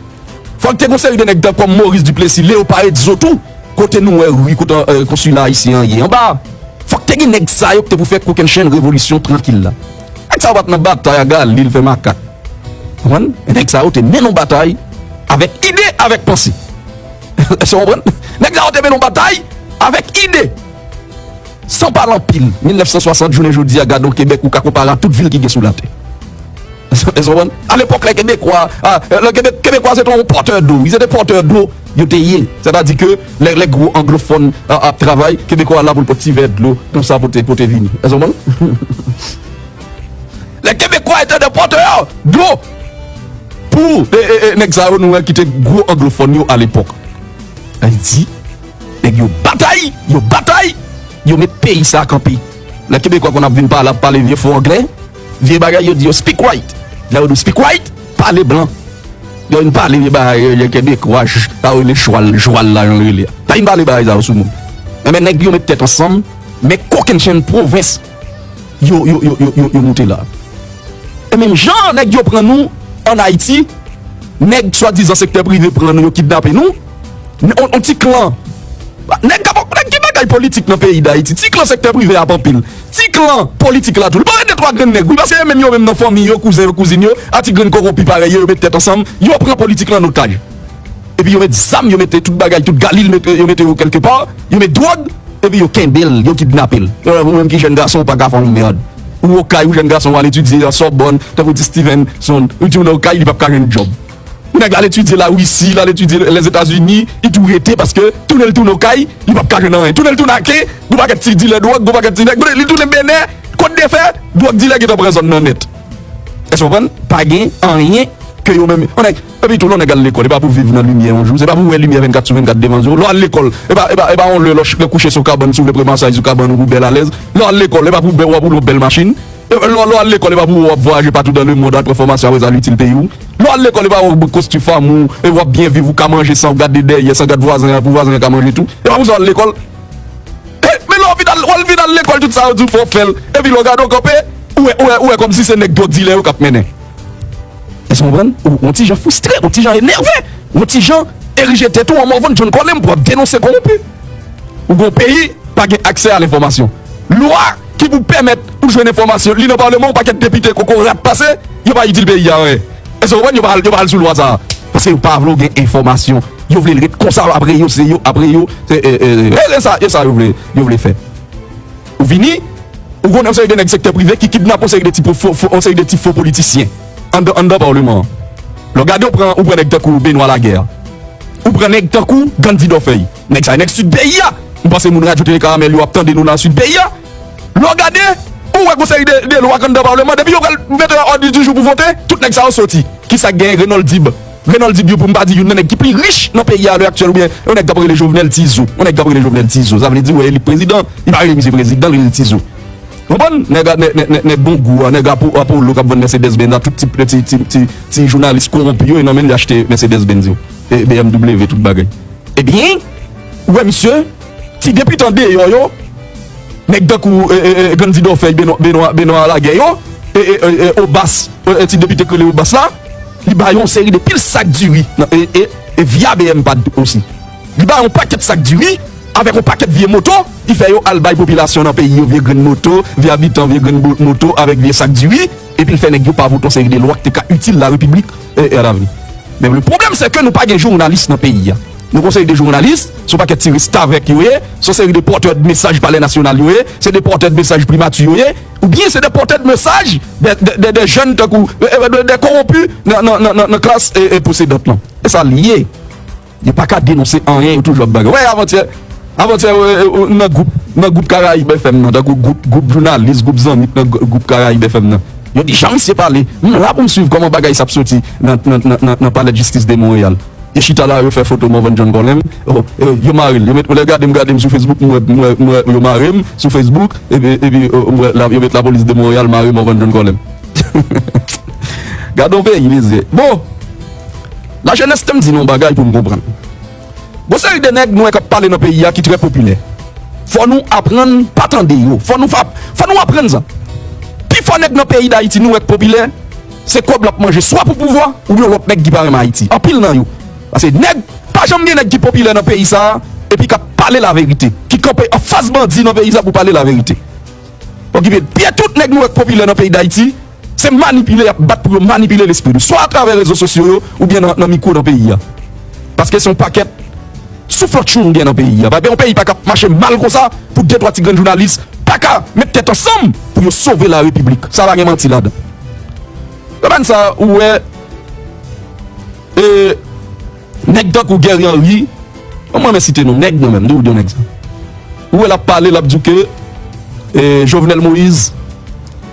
Fòk te gon seri de nèg tankou Maurice Duplessis, Léopold Edzo tou, kote nou wè ri kote, euh, konsila ayisyen an ye anba. Fòk te gen nèg sa yo ki te pou fè kokennchenn revolisyon trankil la. Nèg sa yo pa t nan batay a Galil fè makak. Konprann? Nèg sa yo te mennen yon batay avèk ide, avèk panse. Èske w konprann? Nèg sa yo te mennen yon batay avèk ide. San pale anpil, mil nèf san swasant jounen jodi a, gade yon Kebèk ou ka konpare a tout vil ki gen sou latè. Èske w konprann? Alepòk, lè Kebekwa, a, lè Kebek, Kebekwa se te yon pòtè dlo, wi, se te pòtè dlo yo te ye. Sètadi ke lè, lè gwo anglofòn a, ap travay, Kebekwa la pou l pot ti vè dlo, konsa pote, pote vini. Èske w konprann? Lè Kebekwa te de pòtè dlo pou e, e, e, nèg sa yo nou wè ki te gwo anglofòn yo alepòk. Ayiti, nèg yo batay, yo batay, yo met peyi sa kanpe. Lè Kebekwa konn ap vin pale, ap pale vye fo anglè, vye bagay, yo di yo speak white. Lè yo di w speak white, pale blan. Yo vin pale vye bagay, yo Kebekwa, j- sa yo rele chwal, jwal la, jan yo rele a. Pa vin pale bagay sa yo sou moun. Enben, nèg yo met tèt ansanm, men kokennchenn pwovens yo, yo, yo, yo, yo, yo moute la. E menm jan nèg yo pran nou ann Ayiti, nèg swadizan sektè prive pran nou, yo kidnape nou, on, on ti klan. Nèg k ap, nèg ki bagay politik nan peyi Dayiti, ti klan sektè prive ap anpil. Ti klan politik la tou. Li pa de twa grenn nèg, wi, paske yo menm, yo menm nan fanmi yo, kouzen yo, kouzin yo, a ti grenn kowonpi parèy yo, yo met tèt ansanm, yo pran politik lan an otaj. Epi yo met zam, yo mete tout bagay, tout Galil, mete, yo mete yo kèlkepa, yo met dwòg, epi yo kenbe l, yo kidnape l. Yo, ou menm ki jèn gason, ou pa ka fè yon mèd. Ou okay, ou jèn gason, ou al etidye nan Sorbonne, tankou ti Stevenson, ou di ou nan okay, li p ap ka jwenn djòb. Ou nèg al etidye Larisi, l al etidye Lèzetazini, li tou rete paske tounen l tounen okay, li p ap ka jwenn anyen. Tounen l tounen Aken, gon pakèt ti dilè dwòg, gon pakèt ti nèg, li tounen Benè, Kot de Fè, dwòg dilè gentan pran zòn nan nèt. Èske w konprann? Pa gen anyen ke yo menm. Yon nèg, epi tou, lè yon nèg al lekòl, e pa pou viv nan limyè yon jou, se pa pou wè limyè vennkat sou vennkat devan zye w. Lè w al lekòl, e pa, e pa, e pa yon lè lè w ch- lè w kouche sou kabann, si w vle pran masaj sou kabann ou pou bèl alèz. Lè w al lekòl, e pa pou bè- w ap woule yon bèl machin. E lè w lè w al lekòl, e pa pou w ap vwayaje patou dan lemond, al pran fòmasyon, apre sa al itil peyi w. Lè w al lekòl, e pa w ap konswi fanmi w, e w ap byen viv, ou ka manje san w gade dèyè, san w gade vwazen an, pou vwazen an ka manje tou. E pa pou sa w al lekòl. E, men lè w vin al, w al vin al lekòl, tout sa yo di w fò w fè l. Epi lè w gade w kanpe, ou wè, ou wè, ou wè kòmsi se nèg dwòg dilè yo k ap mennen. Èske w konprann? Ou, ou yon ti jan fristre, ou yon ti jan enève, ou yon ti jan erije tèt ou an mòvann John Colem pou w ap denonse kowonpi. Ou gon peyi, pa gen aksè a lenfòmasyon. Lwa ki pou pèmèt ou jwenn enfòmasyon, li nan palman, yon pakèt depite kokorat pase, yo pa itil peyi a anyen. Èske w konprann? Yo pa al, yo pa al sou lwa sa a. Paske yo pa vle w gen enfòmasyon. Yo vle l ret konsa, apre yo, se yo, apre yo, se, e, e, e, e sa, e sa yo vle, yo vle fè. Ou vini, ou konnen yon seri de nèg sektè prive ki kidnape yon seri de ti po- fo- fo- yon seri de ti fo politisyen anndan, anndan palman an. Lè w gade, ou pran, ou pran nèg tankou Benoît Laguerre. Ou pran nèg tankou Gandhi Dorfeuille. Nèg sa, nèg sid peyi a. M panse moun Radyo Tele Karamèl yo ap tande nou nan sid peyi a. Lè w gade, ou wè gon seri de, de lwa k anndan palman, depi yo pral mete yo a òd di jou pou vote, tout nèg sa yo soti. Kisa k genyen? Renold Dib. Renold Dib, yo, pou m pa di youn nan nèg ki pi rich nan peyi a alè aktyèl, oubyen yon nèg k ap rele Jovenel Tizo. Yon nèg k ap rele Jovenel Tizo. Sa vle di, ou wè, li prezidan, li pa rele misye prezidan, li rele Tizo. Konprann? Nèg a, nèg, nèg, nèg, nèg bon gou a, nèg Apo- Apollo k ap vann Mercedes Benz a, tout ti, ti, ti, ti, ti jounalis kowonpi yo, e nan men l yo achte Mercedes Benz yo. E B M W, tout bagay. Ebyen, ou wè misye, ti depite andeyò yo, nèg tankou, e, e, e, Gandhi Dorfeuille, Benoît, Benoît, Benoît Laguerre yo, e, e, e, e, Obas, e, e, ti depite k rele Obas la, li ba yo yon seri de pil sak diri, nan, e, e, e via B M pad osi. Li ba yo yon pakèt sak diri, avèk yon pakèt vye moto, li fè yo al bay popilasyon nan peyi yo vye grenn moto, vye abitan vye grenn bo- moto avèk vye sak diri, epi l fè nèg yo pa vote yon seri de lwa ki te ka itil larepiblik, e, e, alavni. Men le pwoblèm, se ke nou pa gen jounalis nan peyi a. Nou gon seri de jounalis, se yon pakèt ti restavèk yo ye, se yon seri de pòtè de mesaj Palè Nasyonal yo ye, se de pòtè de mesaj Primati yo ye, Oubyen se de pòtè de mesaj de, de, de, de jèn tankou, e, e, de, de kowonpi nan, nan, nan, nan, nan klas, e, e, posedant lan. E sa l ye. Yo pa ka denonse anyen, yo toujou ap bagay. Wè, avantyè, avantyè, e, e, nan gwoup, nan gwoup Karayib F M nan, tankou gwoup, gwoup jounalis, gwoup zanmi k nan gw-, gwoup Karayib F M nan. Yo di, "Jan misye pale, m la pou m swiv kòman bagay sa ap soti nan, nan, nan, nan, nan Palè Jistis de Monreyal." Yo chita la, yo fè foto Morvan John Colem. Oh, eh, yo mare l. Yo met, lè gade m, gade m sou Facebook, m wè, m wè, m wè yo mare m sou Facebook, epi, epi, oh, m wè, la, yo met Lapolis de Monreyal mare Morvan John Colem. Gade yon peyi, mezye. Bon, lajenès, te m di nou yon bagay pou n konprann. Gon seri de nèg nou wè k ap pale nan peyi a ki trè popilè. Fò nou aprann pa tande yo. Fò nou, fò nou aprann sa. Pifò nèg nan peyi Dayiti nou wè k popilè, se kòb l ap manje swa pou pouvwa oubyen yon lòt nèg ki pa renmen Ayiti. Anpil nan yo. Paske nèg, pa janm gen nèg ki popilè nan peyi sa a, epi k ap pale laverite, ki kanpe anfas bandi nan peyi sa a pou pale laverite. Okipe pye tout nèg nou wè k popilè nan peyi Dayiti, se manipile y ap bat pou yo manipile lespri nou, swa atravè rezo sosyo yo, oubyen nan, nan mikwo nan peyi a. Paske se yon pakèt souflòtchou nou gen nan peyi a. Paske yon peyi pa ka ap mache mal konsa pou de twa ti grenn jounalis pa ka met tèt ansanm pou yo sove larepiblik. Sa pa gen manti ladan. Nan domèn sa, ou wè, e, nèg tankou Guerrier Henry, mwen renmen site non nèg mwen menm, m toujou di yon nèg sa. Ou wè l ap pale, l ap di w ke, e, Jovenel Moïse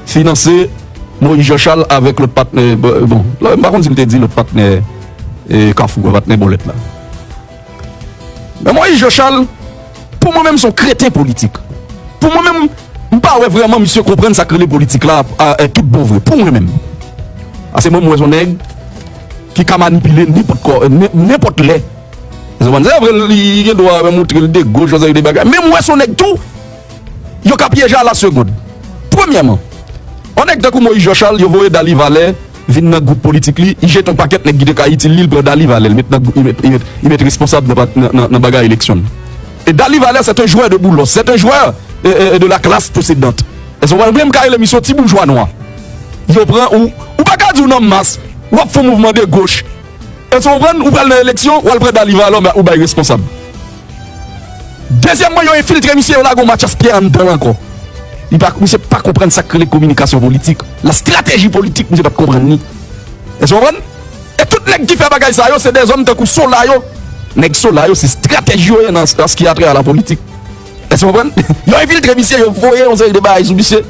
finanse Moïse Jean Charles avèk lòt patnè, bon, bon, m pa konn si l te di lòt patnè, e, Kafou a, patnè bòlèt la. Men Moïse Jean Charles, pou mwen menm, se yon kreten politik. Pou mwen menm, m pa wè vrèman misye konprann sa k rele politik la, a, e, tout bon vre. Pou mwen menm. Paske mwen, m wè se yon nèg ki ka manipile nenpòt kò, nen-, nenpòt lè. Ou konprann? Se vre, li gen dwa moutre l de goch, yon seri de bagay. Men m wè se yon nèg tou, yo ka pyeje a la segond. Premyèman, yon nèg tankou Moïse Jean Charles, yo voye Dali Valè vin nan gwoup politik li, li jete yon pakèt nèg ki te ka itil li, li pran Dali Valè, li met nan gwoup, li met, li met, li met responsab nan pa-, nan, nan, nan bagay eleksyon l. E Dali Valè, c'est un joueur de boulos, c'est un joueur, e, e, e, de la classe possédante. Èske w konprann? Ou menm ka rele misye yon ti boujwa nwa. Yo pran ou, ou pa ka di w nan mas, w ap fè yon mouvman de goch. Èske w konprann? Ou pral nan eleksyon, w al pran Dali Valè, ou bay responsab. Dezyèmman, yo enfiltre misye, yo lage yon Mathias Pierre anndan l ankò. Li pa, misye pa konprann sa k rele kominikasyon politik. Lastrateji politik, misye pa t konprann li. Èske w konprann? E tout nèg ki fè bagay sa yo, se dèzòm tankou Sola yo. Nèg Sola yo, se estratèj yo ye nan, nan ce qui a trait à la politique. Èske w konprann? Yo enfiltre misye, yo voye yon seri de bagay sou misye.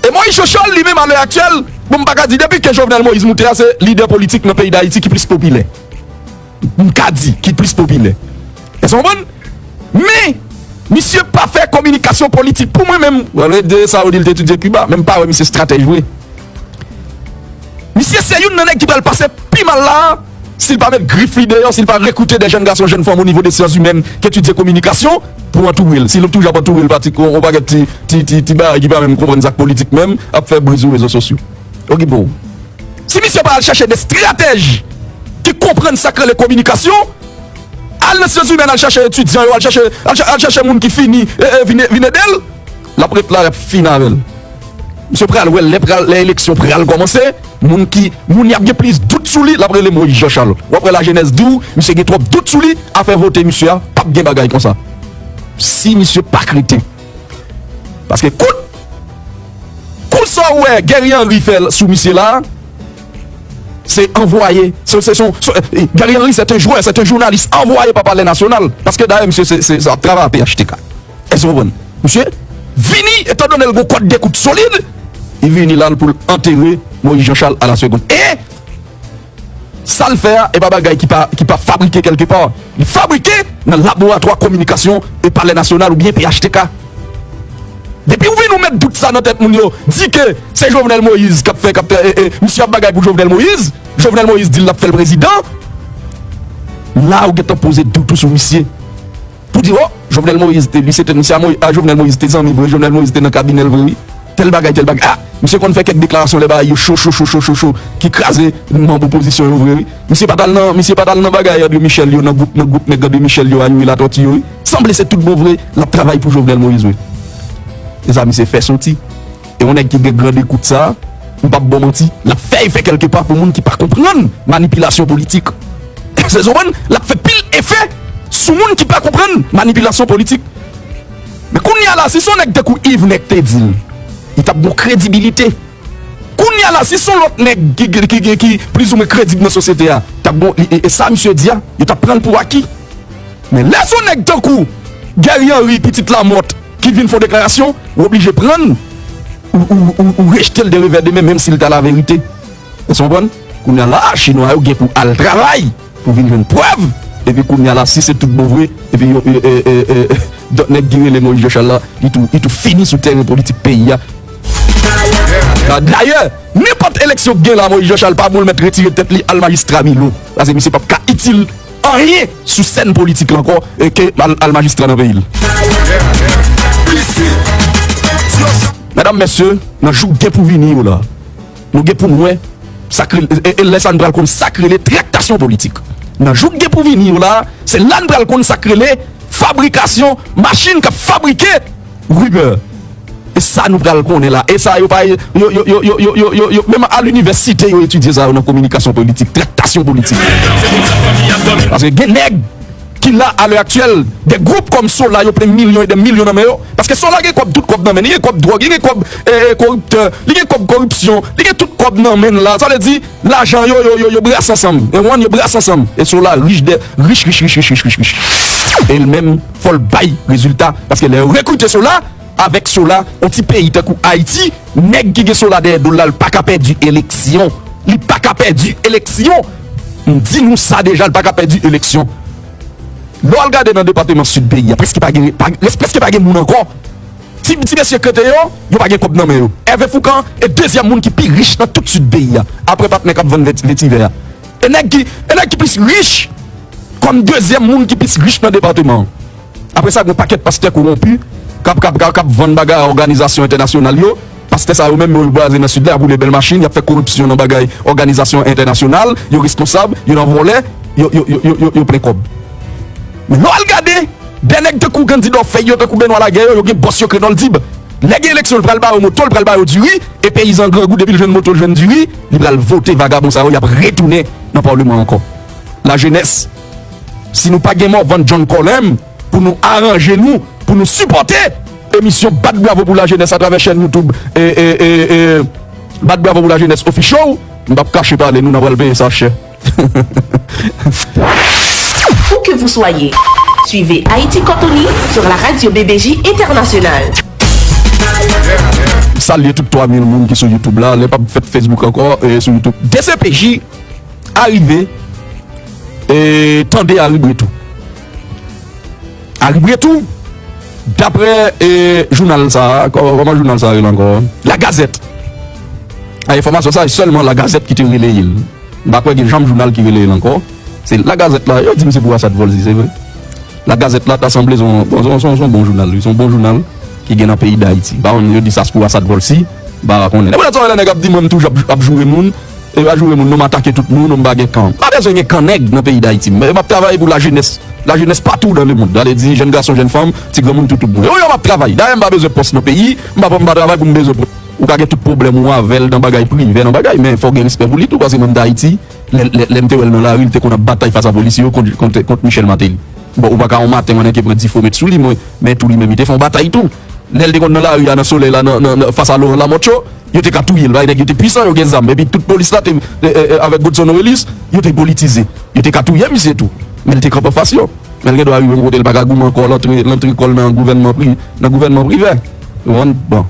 E Moïse Jean Charles, li menm, a lè aktyèl, bon, m pa ka di, depi ke Jovenel Moïse moute a, se lidè politik nan peyi Dayiti ki plis popilè. M ka di, ki plis popilè. Èske w konprann? Men, misye pa fè kominikasyon politik. Pou mwen menm, w ap rele de sa yo di l te etidye Kiba, men m pa wè misye estratèj vre. Misye se youn nan nèg ki pral pase pi mal la, si l pa met grif li deyò, si l pa rekrite de jèn gason, jèn fanm o nivo de syans imèn, k etidye kominikasyon, pou antoure l. Si l toujou ap antoure l pa ti, yon pakèt ti, ti, ti, ti bagay ki pa menm konprann sa k politik menm, ap fè bri sou rezo sosyo. Okipe w. Si misye pa al chèche de estratèj ki konprann sa k rele kominikasyon, al nan syans imèn, al chèche etidyan yo, al chèche, al chè-, al chèche moun ki fini, e, e, vin, vin ede l, l ap ret la, y ap fin avè l. Misye pral wè lè pral, lè eleksyon pral kòmanse, moun ki, moun y ap gen plis dout sou li, l ap rele Moïse Jean Charles. W ap wè lajenès di w, misye gen twòp dout sou li, afè vote misye a, p ap gen bagay konsa. Si misye pa kreten. Paske kout, kout sa w wè Guerrier Henry fè sou misye la, se anvwaye. Se, se, se, se, eh, Guerrier Henry, c'est un joueur, c'est un journaliste envoyé par Palais National. Paske dayè, misye, se, se, se ap travay a P H T K. Èske w konprann? Misye vini, etandone l gon kòd dekout solid, li vini la pou l antere Moïse Jean Charles à la seconde. E sa l fè a, e pa bagay ki pa, ki pa fabrike kèlkepa. Li fabrike nan laboratwa kominikasyon e Palè Nasyonal oubyen P H T K. Depi w vin ou met dout sa nan tèt moun yo, di ke se Jovenel Moïse k ap fè, k ap fè, e, e, misye ap bagay pou Jovenel Moïse, Jovenel Moïse di l l ap fè l prezidan, la ou gentan poze dout ou sou misye. Pou di, o, Jovenel Moïse te, li se te misye a Moï-, a Jovenel Moïse te zanmi vre, Jovenel Moïse te nan kabinè l vre, wi. Tèl bagay, tèl bagay. A, misye konn fè kèk deklarasyon lè bagay yo cho, cho, cho, cho, cho, cho, ki kraze manm opozisyon yo vre, wi. Misye pa t al nan, misye pa t al nan bagay André Michel yo, nan gwoup, nan gwoup nèg André Michel yo, Anyouri Latortue yo, wi. Sanble se tout bon vre, l ap travay pou Jovenel Moïse, wi. E sa misye fè soti. E yon nèg ki gen gran dekout sa, m p ap ba w manti, l ap fè efè kèlkepa pou moun ki pa konprann manipilasyon politik. Èske w konprann? L ap fè pil efè sou moun ki pa konprann manipilasyon politik. Men kounye a la, si se yon nèg tankou Yves Nèg te di l, Li t ap gen kredibilite. Kounye a la, si se yon lòt nèg ki, ki, ki, ki plizoumwen kredib nan sosyete a, t ap gen, e, e, e sa misye di a, yo t ap pran l pou aki. Men lè se yon nèg tankou Guerrier Henry, pitit Lamothe, ki vin fè yon deklarasyon, ou oblije pran l, ou, ou, ou, ou rejte l de revè de men, menm si l ta laverite. Èske w konprann? Kounye a la, chinwa yo gen pou al travay, pou vin jwenn prèv, epi kounye a la, si se tout bon vre, epi yo, e, e, e, e, dòt nèg ki rele Moïse Jean Charles la, li tou, li tou fini sou teren politik peyi a. Dayè, nenpòt eleksyon k gen la, Moïse Jean Charles pa bon l mèt retire tèt li al majistra Milo. Paske misye p ap ka itil anyen sou sèn politik la ankò, e ke al, al majistra nan peyi l. Medam, mesye, nan jou k gen pou vini yo la, nou gen pou n wè sa k rele, e, e lè sa a n pral konn sa k rele traktasyon politik. Nan jou k gen pou vini yo la, se la n pral konn sa k rele fabrikasyon, machin k ap fabrike rimè. E sa nou pral konnen la. E sa yo pa, yo, yo, yo, menm a linivèsite yo etidye sa yo nan kominikasyon politik, traktasyon politik. Paske gen nèg ki la, a lè aktyèl, de gwoup kòm Sola, yo plen milyon e de milyon nan men yo. Paske Sola gen kòb, tout kòb nan men li, gen kòb dwòg, li gen kòb, e, e, koriptè, li gen kòb koripsyon, li gen tout kòb nan men l la. Sa vle di, lajan yo, yo, yo, yo brase ansanm. E w konprann, yo brase ansanm. E Sola rich de, rich, rich, rich. E l menm, fò l bay rezilta. Paske lè yo rekrite Sola, avèk Sola, yon ti peyi tankou Ayiti, nèg ki gen Sola dèyè do l la, l pa ka pèdi eleksyon. Li pa ka pèdi eleksyon. M di nou sa deja, l pa ka pèdi eleksyon. Lè w al gade nan depatman Sid peyi a, prèske pa gen, pa, prèske pa gen moun ankò. Ti, ti mesye k rete yo, yo pa gen kòb nan men yo. Hervé Fourcand e dezyèm moun ki pi rich nan tout Sid peyi a, apre patnè k ap vann veti-, vetivè a. E nèg ki, e nèg ki plis rich kòm dezyèm moun ki plis rich nan depatman an. Apre sa, gen yon pakèt pastè kowonpi k ap, k ap, k ap, k ap vann bagay a òganizasyon entènasyonal yo. Pastè sa yo menm, yo blaze nan Sid la, y ap woule bèl machin, y ap fè koripsyon nan bagay òganizasyon entènasyonal, yo responsab, yo nan vòlè, yo, yo, yo, yo, yo, yo plen kòb. Men lè w al gade, de nèg tankou kandida w fè yo, tankou Benoît Laguerre yo, yo gen bòs yo k rele Nòldib. Lè gen eleksyon, l pral ba yo moto, l pral ba yo diri, e peyizan grangou, depi l jwenn moto, l jwenn diri, li pral vote vagabon sa yo, y ap retounen nan palman ankò. Lajenès, si nou pa gen Morvan John Colem pou nou aranje nou, pou nou sipòte emisyon Bat Bravo pou Lajenès atravè chèn YouTube, e, e, e, e, Bat Bravo pou Lajenès Official, m p ap kache pale nou, n a pral peye sa chè. Où que vous soyez, suivez Haïti Cotonou sur la radio B B J Internationale. M salye tout twa mil moun ki sou YouTube la, lè p ap fèt Facebook ankò, e sou YouTube. D C P J arive, e tande Aribretou. Aribretou, daprè, e, jounal sa a, kò-, kòman jounal sa a rele ankò? Lagazèt. A, enfòmasyon sa a, e sèlman Lagazèt ki te releye l. M pa kwè gen janm jounal ki releye l ankò. Se Lagazèt la, yo di m se pou Asad Volcy, se vre. Lagazèt la ta sanble se yon, se yon, se yon, se yon bon jounal, wi. Se yon bon jounal ki gen nan peyi Dayiti. M pa konn, yo di sa se pou Asad Volcy, m pa konnen. E poutèt sa, lè nèg ap di mwen m toujou ap, ap joure moun, e pa joure moun, non, m atake tout moun, non, m pa gen kan. M pa bezwen gen kan nèg nan peyi Dayiti. M, m ap travay pou lajenès. Lajenès patou dans le monde. Sa vle di, jèn gason, jèn fanm, ti granmoun, tout, tout moun. E wi, m ap travay. Dayè, m pa bezwen pòs nan peyi, m pa, m pa travay pou m bezwen pòs. Ou ka gen tout pwoblèm ou avè l nan bagay privè, nan bagay, men fò w gen respè pou li tou, paske menm Dayiti, lè, lè, lè m te wè l nan lari, li te konn ap batay fas a polisye yo kont, kont, kont Michel Martelly. Bon, ou pa ka yon maten, yon nèg ki pran difo met sou li, mwen, men tou li menm, li te fè yon batay tou. Lè l te konn nan lari a, nan solèy la, nan, nan, nan, fas a Laurent Lamothe yo, yo te ka touye l, paske nèg yo te pwisan, yo gen zam. Epi tout polis la te, e, e, e, avèk Godson Norelis, yo te politize. Yo te ka touye misye tou. Men l te kanpe anfas yo. Men l gen dwa rive yon kote, l pa ka goumen ankò, l antre, l antre kò l nan gouvènman pri-, nan gouvènman privè. Ou konprann? Bon.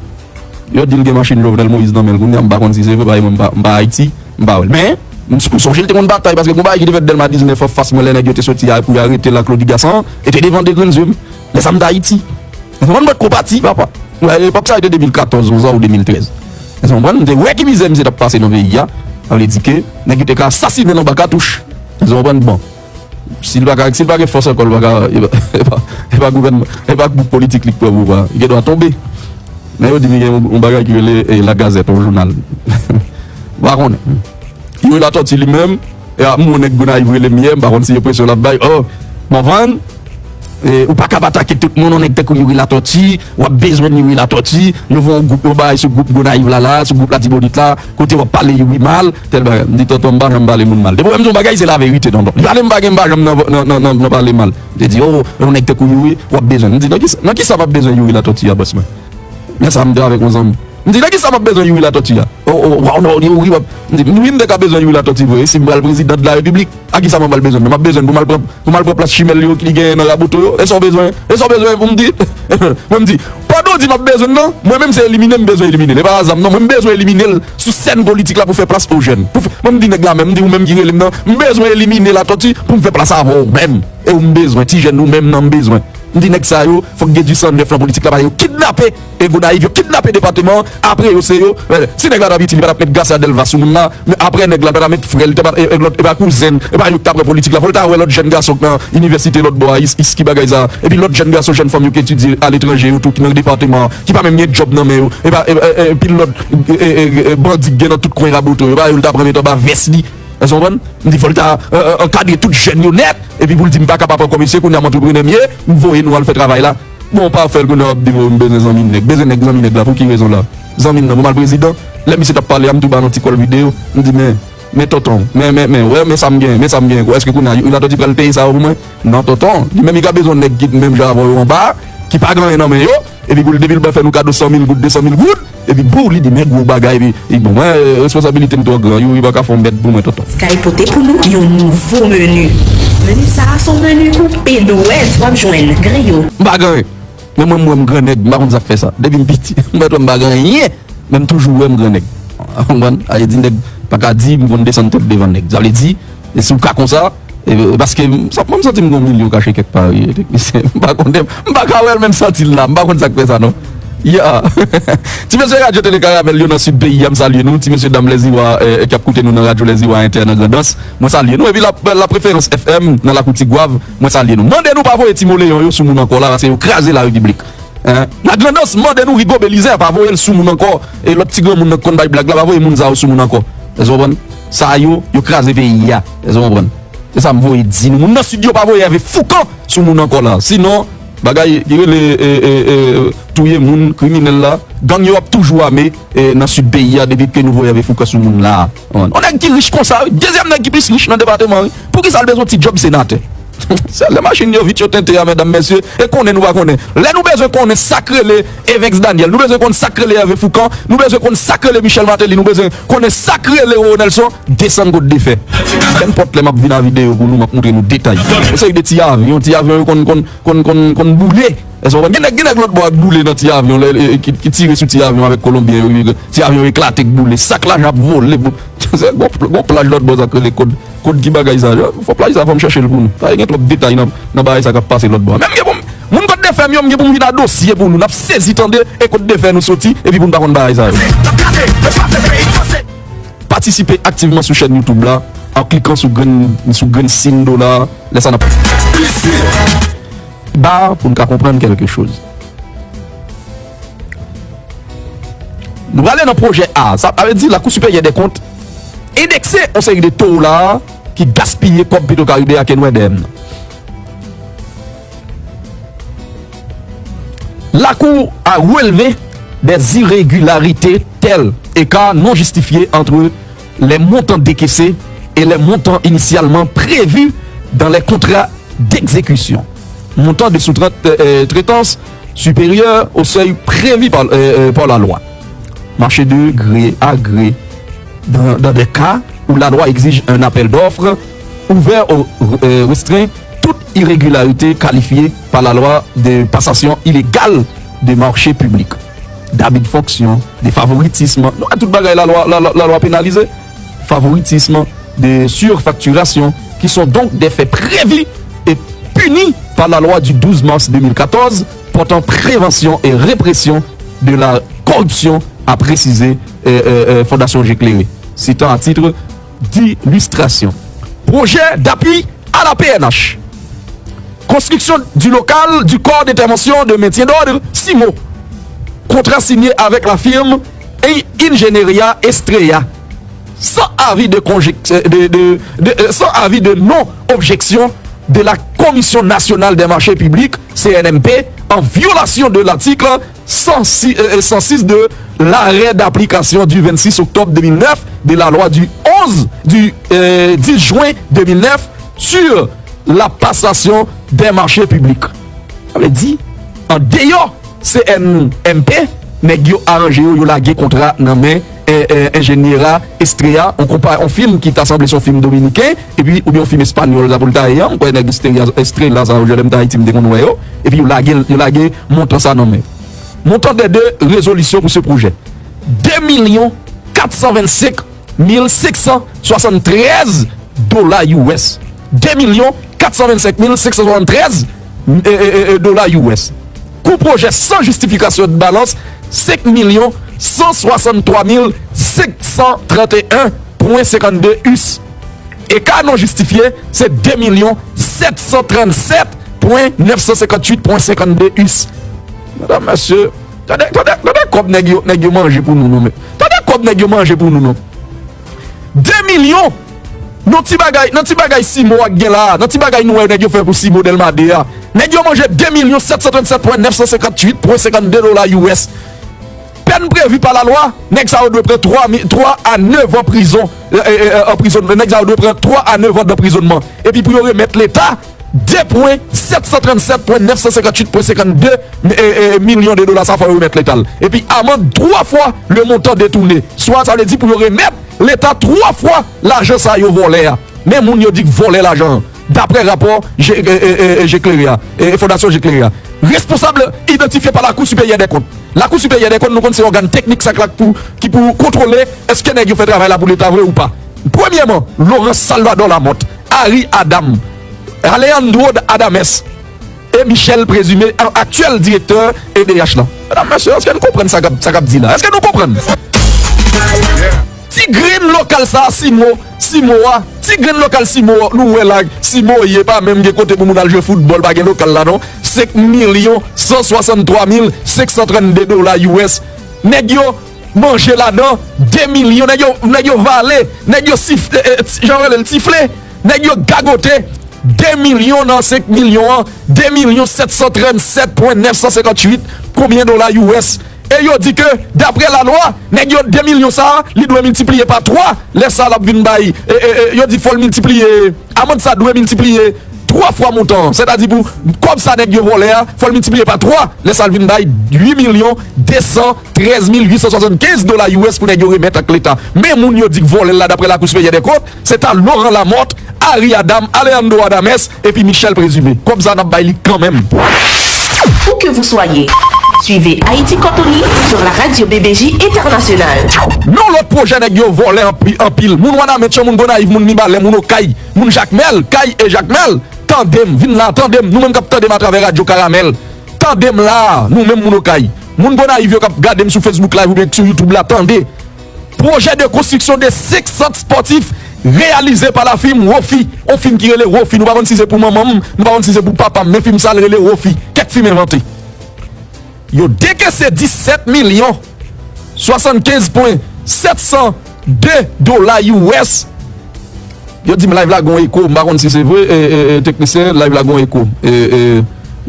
Yo di l gen machin Jovenel Moïse nan men l kounye a, m pa konn si se vre, paske mwen m pa, m pa Ayiti, m pa wè l. Men, m, m sonje l te konn batay, paske gon bagay ki te fèt Dèlma diznèf anfas mwen, lè nèg yo te soti a pou y arete Laclos du Gassa, e te devan de grenn zye m. Lè sa m t Ayiti. Mwen m pa t ko pati, papa. Wè, epòk sa a, te de mil katòz, onz an ou de mil trèz. Èske w konprann? M te wè ki mizè misye t ap pase nan peyi a. Sa vle di ke nèg yo te ka asasinen l anba katouch. Èske w konprann? Bon. Si l pa ka, si l pa gen fòs ankò, l pa ka, e pa, e pa, e pa gouvènman, e pa gwoup politik li k pran pouvwa a. Li gen dwa tonbe. Men yo di m gen yon, yon bagay ki rele, e, Lagazèt, yon jounal. M pa konnen. Youri Latortue li menm, e, a, m wè nèg Gonayiv rele m yè, m pa konn si enpresyon l ap bay. Oh, Morvan, e, ou pa kab atake tout moun, yon nèg tankou Youri Latortue, w ap bezwen Youri Latortue, yo voye yon gwoup, yon bagay sou gwoup Gonayiv la, la, sou gwoup Latibonit la, kote w ap pale Youri mal, tèl bagay. M di, tonton, m pa janm pale moun mal. Depi w wè m di yon bagay, se laverite, tonton. Li pale m pa gen, m pa janm nan, nan, nan, nan, nan pale mal. Li te di, oh, yon nèg tankou Youri, w ap bezwen. M di, nan kisa, nan kisa m ap bezwen Youri Latortue a, bòs mwen? Lè sa a, m te avèk yon zanmi. M di, nan kisa m ap bezwen Youri Latortue a? O, o, waw, non, Youri, m ap, m di, wi, m te ka bezwen Youri Latortue vre, si m pral prezidan de la repiblik, a kisa m ap bezwen? M ap bezwen pou m al pran, pou m al pran plas chimèl yo ki li genyen nan Raboto yo? E sa w bezwen? E sa w bezwen pou m di? Mwen, m di, pandan w di m ap bezwen l nan, mwen menm se elimine m bezwen elimine l. E pa zam non, mwen m bezwen elimine l sou sèn politik la pou fè plas o jèn. Pou fè, mwen, m di nèg la menm, m di ou menm ki rele m nan, m bezwen elimine Latortue pou m fè plas avè w menm. E ou m bezwen, ti jèn ou menm nan m bezwen. M di nèg sa yo, fòk gen du sang neuf nan politik la, paske yo kidnape e Gonayiv, yo kidnape depatman an, apre yo se yo, eh, si nèg la t ap itil, li pa t ap met Garcia Delva sou moun la, men apre nèg la, li pa t ap met frè l, li te pa, e, e lòt, e pa kouzen l, e pa yo ki t ap pran politik la, fò l ta wè lòt jèn gason k nan inivèsite lòt bò a, is, is ki bagay sa, epi lòt jèn gason, jèn fanm yo ki etidye aletranje yo tou, ki nan depatman an, ki pa menm gen djòb nan men yo, e pa, e, e, e, epi lòt, e, e, e, e, bandi k gen nan tout kwen Raboto yo, e pa yo l ta pran met anba vès li, èske w konprann? M di fò l ta, e, e, ankadre tout jèn yo nèt, epi pou l di m pa ka pa pran kòm mesye, kounye a m antreprenè m ye, m voye nou al fè travay la. Bon, pa fè l kounye a w ap di m, o, m bezwen zanmi nèg. Bezwen nèg, zanmi nèg la, pou ki rezon la? Zanmi m nan, pou m al prezidan? Lè misye t ap pale a, m tou ba l yon ti kòl videyo. M di, men, men tonton, men, men, men, wè, men sa m gen, men sa m gen. Èske kounye a, Youri Latortue pral peye sa yo pou mwen? Non, tonton. Li menm, li ka bezwen nèg ki menm jan avè w yo anba, ki pa gen anyen nan men yo, epi pou l, depi l ba fè nou kado san mil goud, de san mil goud, epi bou, li di, men gwo bagay, epi, epi bon, mwen, responsabilite m twò gran, Youri pa ka fè yon mèd pou mwen, tonton. Sky pote pou nou yon nouvo meni. Meni sa a se yon meni koupe dwèt, w ap jwenn griyo. M pa gen anyen. Men mwen, m wè m gran nèg, m pa konn sa k fè sa. Depi m piti, m mèt wè m pa gen anyen, men m toujou wè m gran nèg. Ou konprann? Sa vle di nèg pa ka di m konn desann tèt devan nèg. Sa vle di, e si w ka konsa, e, e paske m, sa, mwen, m santi m gen yon milyon kache kèk pa, wi, teknisyen. M pa konnen, m pa ka wè l, men m santi l la. M pa konn sa k fè sa, non. Ya. Ti mesye Radyo Tele Karamèl yo nan sid peyi a, m salye nou. Ti mesye dam Lèziwa, e, e, k ap koute nou nan Radyo Lèziwa Entè nan Grandans, mwen salye nou. Epi la, La Préférence F M nan Lakou Tigwav, mwen salye nou. Mande nou pa voye ti moleyon yo sou moun ankò la, paske yo kraze larepiblik. Hein? Lagrandans mande nou Rigaud Belizaire pa voye l sou moun ankò. E lòt ti granmoun nan k konn bay blag la, pa voye moun sa yo sou moun ankò. Èske w konprann? Sa yo, yo kraze peyi a. Èske w konprann? Se sa m voye di nou. Moun nan sid yo pa voye Hervé Foucan sou moun ankò la. Sinon, bagay ki rele, e, e, e, touye moun, kriminèl la, gang yo ap toujou ame, e, nan sid peyi a depi ke nou voye Hervé Foucan sou moun la. Yon nèg ki rich konsa, wi, dezyèm nèg ki plis rich nan depatman, wi. Poukisa l bezwen ti djòb senatè? Se lè machin yo vit, yo tente a, medam, mesye, e konnen nou pa konnen. Lè nou bezwen konnen sa k rele Evens Daniel, nou bezwen konn sa k rele Hervé Foucan, nou bezwen konn sa k rele Michel Martelly, nou bezwen konnen sa k rele Roro Nelson, desann kot defè. Nenpòt lè m ap vin a videyo pou nou, m ap montre nou detay. Yon seri de ti avyon, ti avyon yo konn, konn, konn, konn, konn boule. Èske w konprann? Gen nèg, gen nèg lòt bò a k boule nan ti avyon, lè, e, e, ki, ki tire sou ti avyon avèk Kolonbyen yo, ti avyon eklate k boule, sak lajan ap vole. Se gon, gon plaj lòt bò sa k rele kòd. Kòd ki bagay sa? Fò plaj sa, fò m chèche l pou nou. Sa gen twòp detay nan, nan bagay sa k ap pase lòt bò a. Men m gen pou m, moun kot defè m yo, m gen pou m vin a dosye pou nou. N ap sezi tande e kot defè nou soti, epi pou n pa konn bagay sa yo. Patisipe aktivman sou chèn YouTube la, an klikan sou grenn, sou grenn siy dola a. Lè sa n ap ba pou n ka konprann kèlke choz. Nou prale nan pwojè A. Sa, sa vle di Lakou Siperyè dè Kont endekse yon seri de towo la ki gaspiye kòb Petro Caribe a ke nou wè dèyè m nan. La Cour a relevé des irrégularités telles écart non justifié entre les montants décaissés et les montants initialement prévus dans les contrats d'exécution. Montant de sous-traitance supérieur au seuil prévu par, euh, euh, par la loi. Marché de gré à gré dans, dans des cas où la loi exige un appel d'offres ouvert ou euh, restreint toute irrégularité qualifiée par la loi de passation illégale de marché public, d'abus de fonction, de favoritisme. Nou wè tout bagay lalwa, lalwa, lalwa penalize. Favoritisme, de surfacturation, qui sont donc des faits prévus et punis par la loi du douze mars deux mille quatorze portant prévention et répression de la corruption, a précisé euh, euh, euh, Fondation J'éclairé, citant à titre d'illustration. Projet d'appui à la P N H. Construction du local du corps d'intervention de maintien d'ordre, CIMO. Contrat signé avec la firme Ingeniería Estrella, sans avis de, conjec- de, de, de, euh, sans avis de non-objection de la Commission nationale des marchés publics, C N M P, en violation de l'article cent six, euh, cent six de l'arrêt d'application du vingt-six octobre deux mille neuf de la loi du onze, du euh, dix juin deux mille neuf sur la passation des marchés publics. Sa vle di, an deyò C N M P, nèg yo aranje yo, yo lage kontra nan men, e, e, enjenyè a, Estrella, on konpa, on fim ki ta sanble se on fim dominiken, epi, oubyen on fim espanyòl, sa pou l ta ye a, m kwè nèg Estrella, Estrella sa yo, lè m t Ayiti, m te konn wè yo, epi yo lage, yo lage montan sa nan men. Montant des deux résolutions pour ce projet, deux millions quatre cent vingt-cinq mille cinq cent soixante-treize dola U S. Deux millions quatre cent vingt-cinq mille cinq cent soixante-treize, e, e, e, e, dola U S. Kou pwojè san jistifikasyon de balans, cinq millions cent soixante-trois mille cinq cent trente et un point cinquante-deux U S. Eka non jistifye, se deux millions sept cent trente-sept point neuf cent cinquante-huit point cinquante-deux U S. Medam, mesye, tande, tande, tande kòb nèg yo, nèg yo manje pou nou, non, men. Tande kòb nèg yo manje pou nou, non. Deux millions! Nan ti bagay, nan ti bagay Simo a k gen la, nan ti bagay nou wè nèg yo fè pou Simo Dèlma de a. Nèg yo manje deux millions sept cent trente-sept point neuf cent cinquante-huit point cinquante-deux dola U S. Pèn previ pa lalwa, nèg sa yo dwe pran twa mi-, twa a nèf an prizon, e, e, e, an prizon, nèg sa yo dwe pran twa a nèf an danprizonnman. Epi pou yo remèt Leta deux point sept cent trente-sept point neuf cent cinquante-huit point cinquante-deux, e, e, milyon de dola sa fò yo remèt Leta l. Epi amann twa fwa le montant détourné. Swa sa vle di pou yo remèt Leta twa fwa lajan sa yo vòlè a. Men moun yo di k vòlè lajan an, daprè rapò Je-, e, e, e, e, Jeklere a, e, e, Fondasyon Jeklere a. Responsab idantifye pa Lakou Siperyè dè Kont. Lakou Siperyè dè Kont, nou konn se ògàn teknik sa k la pou, ki pou kontwole èske nèg yo fè travay la pou Leta vre ou pa. Premyèman, Laurent Salvador Lamothe, Harry Adam, Alejandro Adames, e Michel Présumé, a-, aktyèl direktè E D H la. Medam, mesye, èske n konprann sa k ap, sa k ap di la? Èske nou konprann? Ti grenn lokal sa a, Simo, Simo a, ti grenn lokal Simo, nou wè la, Simo ye, pa menm gen kote pou moun al jwe foutbòl, pa gen lokal la non. Cinq millions cent soixante-trois mille cinq cent trente-deux dola U S. Nèg yo manje ladan, deux millions, nèg yo, nèg yo vale, nèg yo sif-, e, e, ti-, jan yo rele l, tifle, nèg yo gagote, deux millions nan cinq millions an, deux millions sept cent trente-sept point neuf cent cinquante-huit, konbyen dola U S? E yo di ke, daprè lalwa, nèg yo deux millions sa a, li dwe miltipliye pa twa, lè sa l ap vin bay, e, e, e, yo di fò l miltipliye, amann sa dwe miltipliye twa fwa montan an. Sètadi pou kòb sa nèg yo vòlè a, fò l miltipliye pa twa, lè sa l vin bay huit millions deux cent treize mille huit cent soixante-quinze dola U S pou nèg yo remèt ak Leta. Men moun yo di k vòlè l la, daprè Lakou Siperyè dè Kont, se ta Laurent Lamothe, Harry Adam, Alejandro Adames, epi Michel Présumé. Kòb sa n ap bay li kanmenm. Où que vous soyez, suivez Haïti Quand on lit sur la radio B B J Internationale. Non, lòt pwojè nèg yo vòlè anpi-, anpil. Moun Wanament, moun Gonayiv, moun Mibalè, moun Okay, moun Jakmèl, Kay e Jakmèl. Tande m, vin la, tande m. Nou menm k ap tande m atravè radyo Karamèl. Tande m la, nou menm moun Okay. Moun Gonayiv yo k ap gade m sou Facebook Live oubyen sou YouTube la, tande. Projet de construction de cinq centres sportifs réalisé par la firme Wofi. On fim ki rele Wofi. Nou pa konn si se pou manman m, nou pa konn si se pou papa m, men fim sa l rele Wofi. Kèk fim envante. Yo dekese disèt milyon swasannkenz pwen sèt san de dola U S. Yo di m live la gon eko, m pa konn si se vre, e, e, e, teknisyen, live la gon eko. E, e,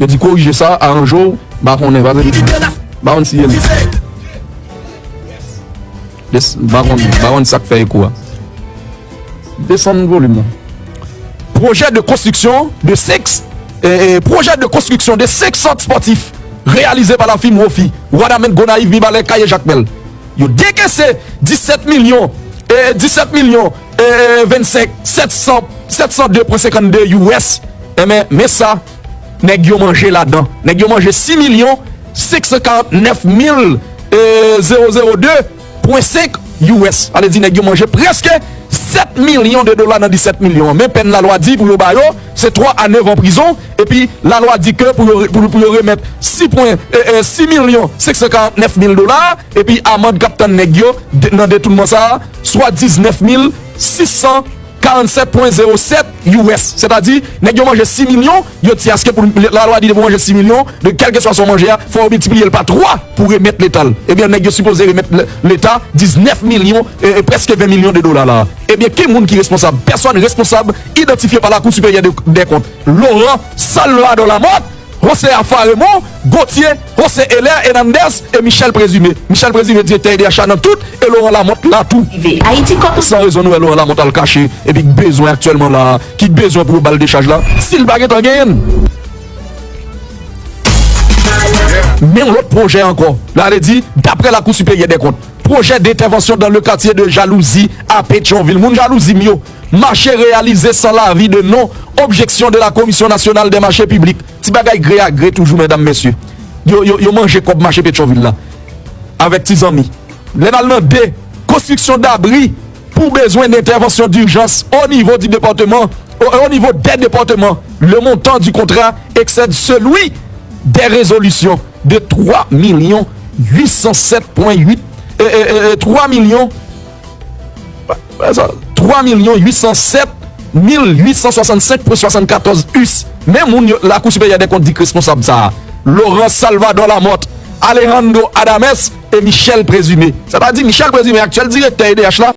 yo di korije sa, aranje w, m pa konnen, pa, m pa konn si e li. Des-, m pa konn, m pa konn sa k fè eko a. Desann volim nan. Projet de construction de six, eh, eh, projet de construction de cinq centres sportifs réalisé par la firme Wofi, Wanament, Gonayiv, Mibalè, Kay e Jakmèl. Yo dekese disèt milyon, eh, disèt milyon, eh, vennsenk, sèt san, sèt san de pwen senkannde U S. Enben, men sa, nèg yo manje ladan. Nèg yo manje sis milyon senk san karannèf mil, eh, zewo zewo de pwen senk U S. Sa vle di nèg yo manje prèske sèt milyon de dola nan disèt milyon an. Men pèn lalwa di pou yo ba yo, se twa a nèf an prizon. Epi lalwa di ke pou yo, pou, pou yo remèt sis pwen, eh, eh, sis milyon senk san karannèf mil dola. Epi amann k ap tann nèg yo de-, nan detounman sa a, swa diznèf mil sis san karannsèt pwen zewo sèt U S. Sètadi, nèg yo manje sis milyon, yo di aske pou lalwa di depi w manje sis milyon, de kèlkeswa sa w manje a, fò yo miltipliye l pa twa pou remèt Leta l. Ebyen, nèg yo sipoze remèt l-, Leta diznèf milyon, e, e, prèske ven milyon de dola la. Ebyen, ki moun ki responsab? Pèsòn responsab idantifye pa Lakou Siperyè de, dè Kont. Laurent Salvador Lamothe, José Afa Raymond, Gauthier, José Heller Hernandez e Michel Présumé. Michel Présumé, direktè E D H la nan tout, e Laurent Lamothe la tou. Rive Ayiti Kòp. San rezon nou wè Laurent Lamothe al kache, epi k bezwen aktyèlman la, ki bezwen pou yo ba l dechaj la, si l pa gentan genyen l. Men yon lòt pwojè ankò. La vle di, daprè Lakou Siperyè dè Kont, projet d'intervention dans le quartier de Jalousie à Petyonvil. Moun Jalouzi m yo, marché réalisé sans l'avis de non objection de la Commission nationale des marchés publics. Ti bagay gre a gre toujou, medam, mesye. Yo, yo, yo manje kòb mache Petyonvil la. Avèk ti zanmi. Lè n al nan de, construction d'abris pour besoin d'intervention d'urgence au niveau du département, au, au niveau des départements. Le montant du contrat excède celui des résolutions de trois millions huit cent sept point huit, euh, euh, euh, trois millions, trois millions huit cent sept mille huit cent soixante-cinq point soixante-quatorze us. Men moun yo, Lakou Siperyè dè Kont di k responsab sa a, Laurent Salvador Lamothe, Alejandro Adames e Michel Présumé. Sa ta di Michel Présumé, aktyèl direktè E D H la,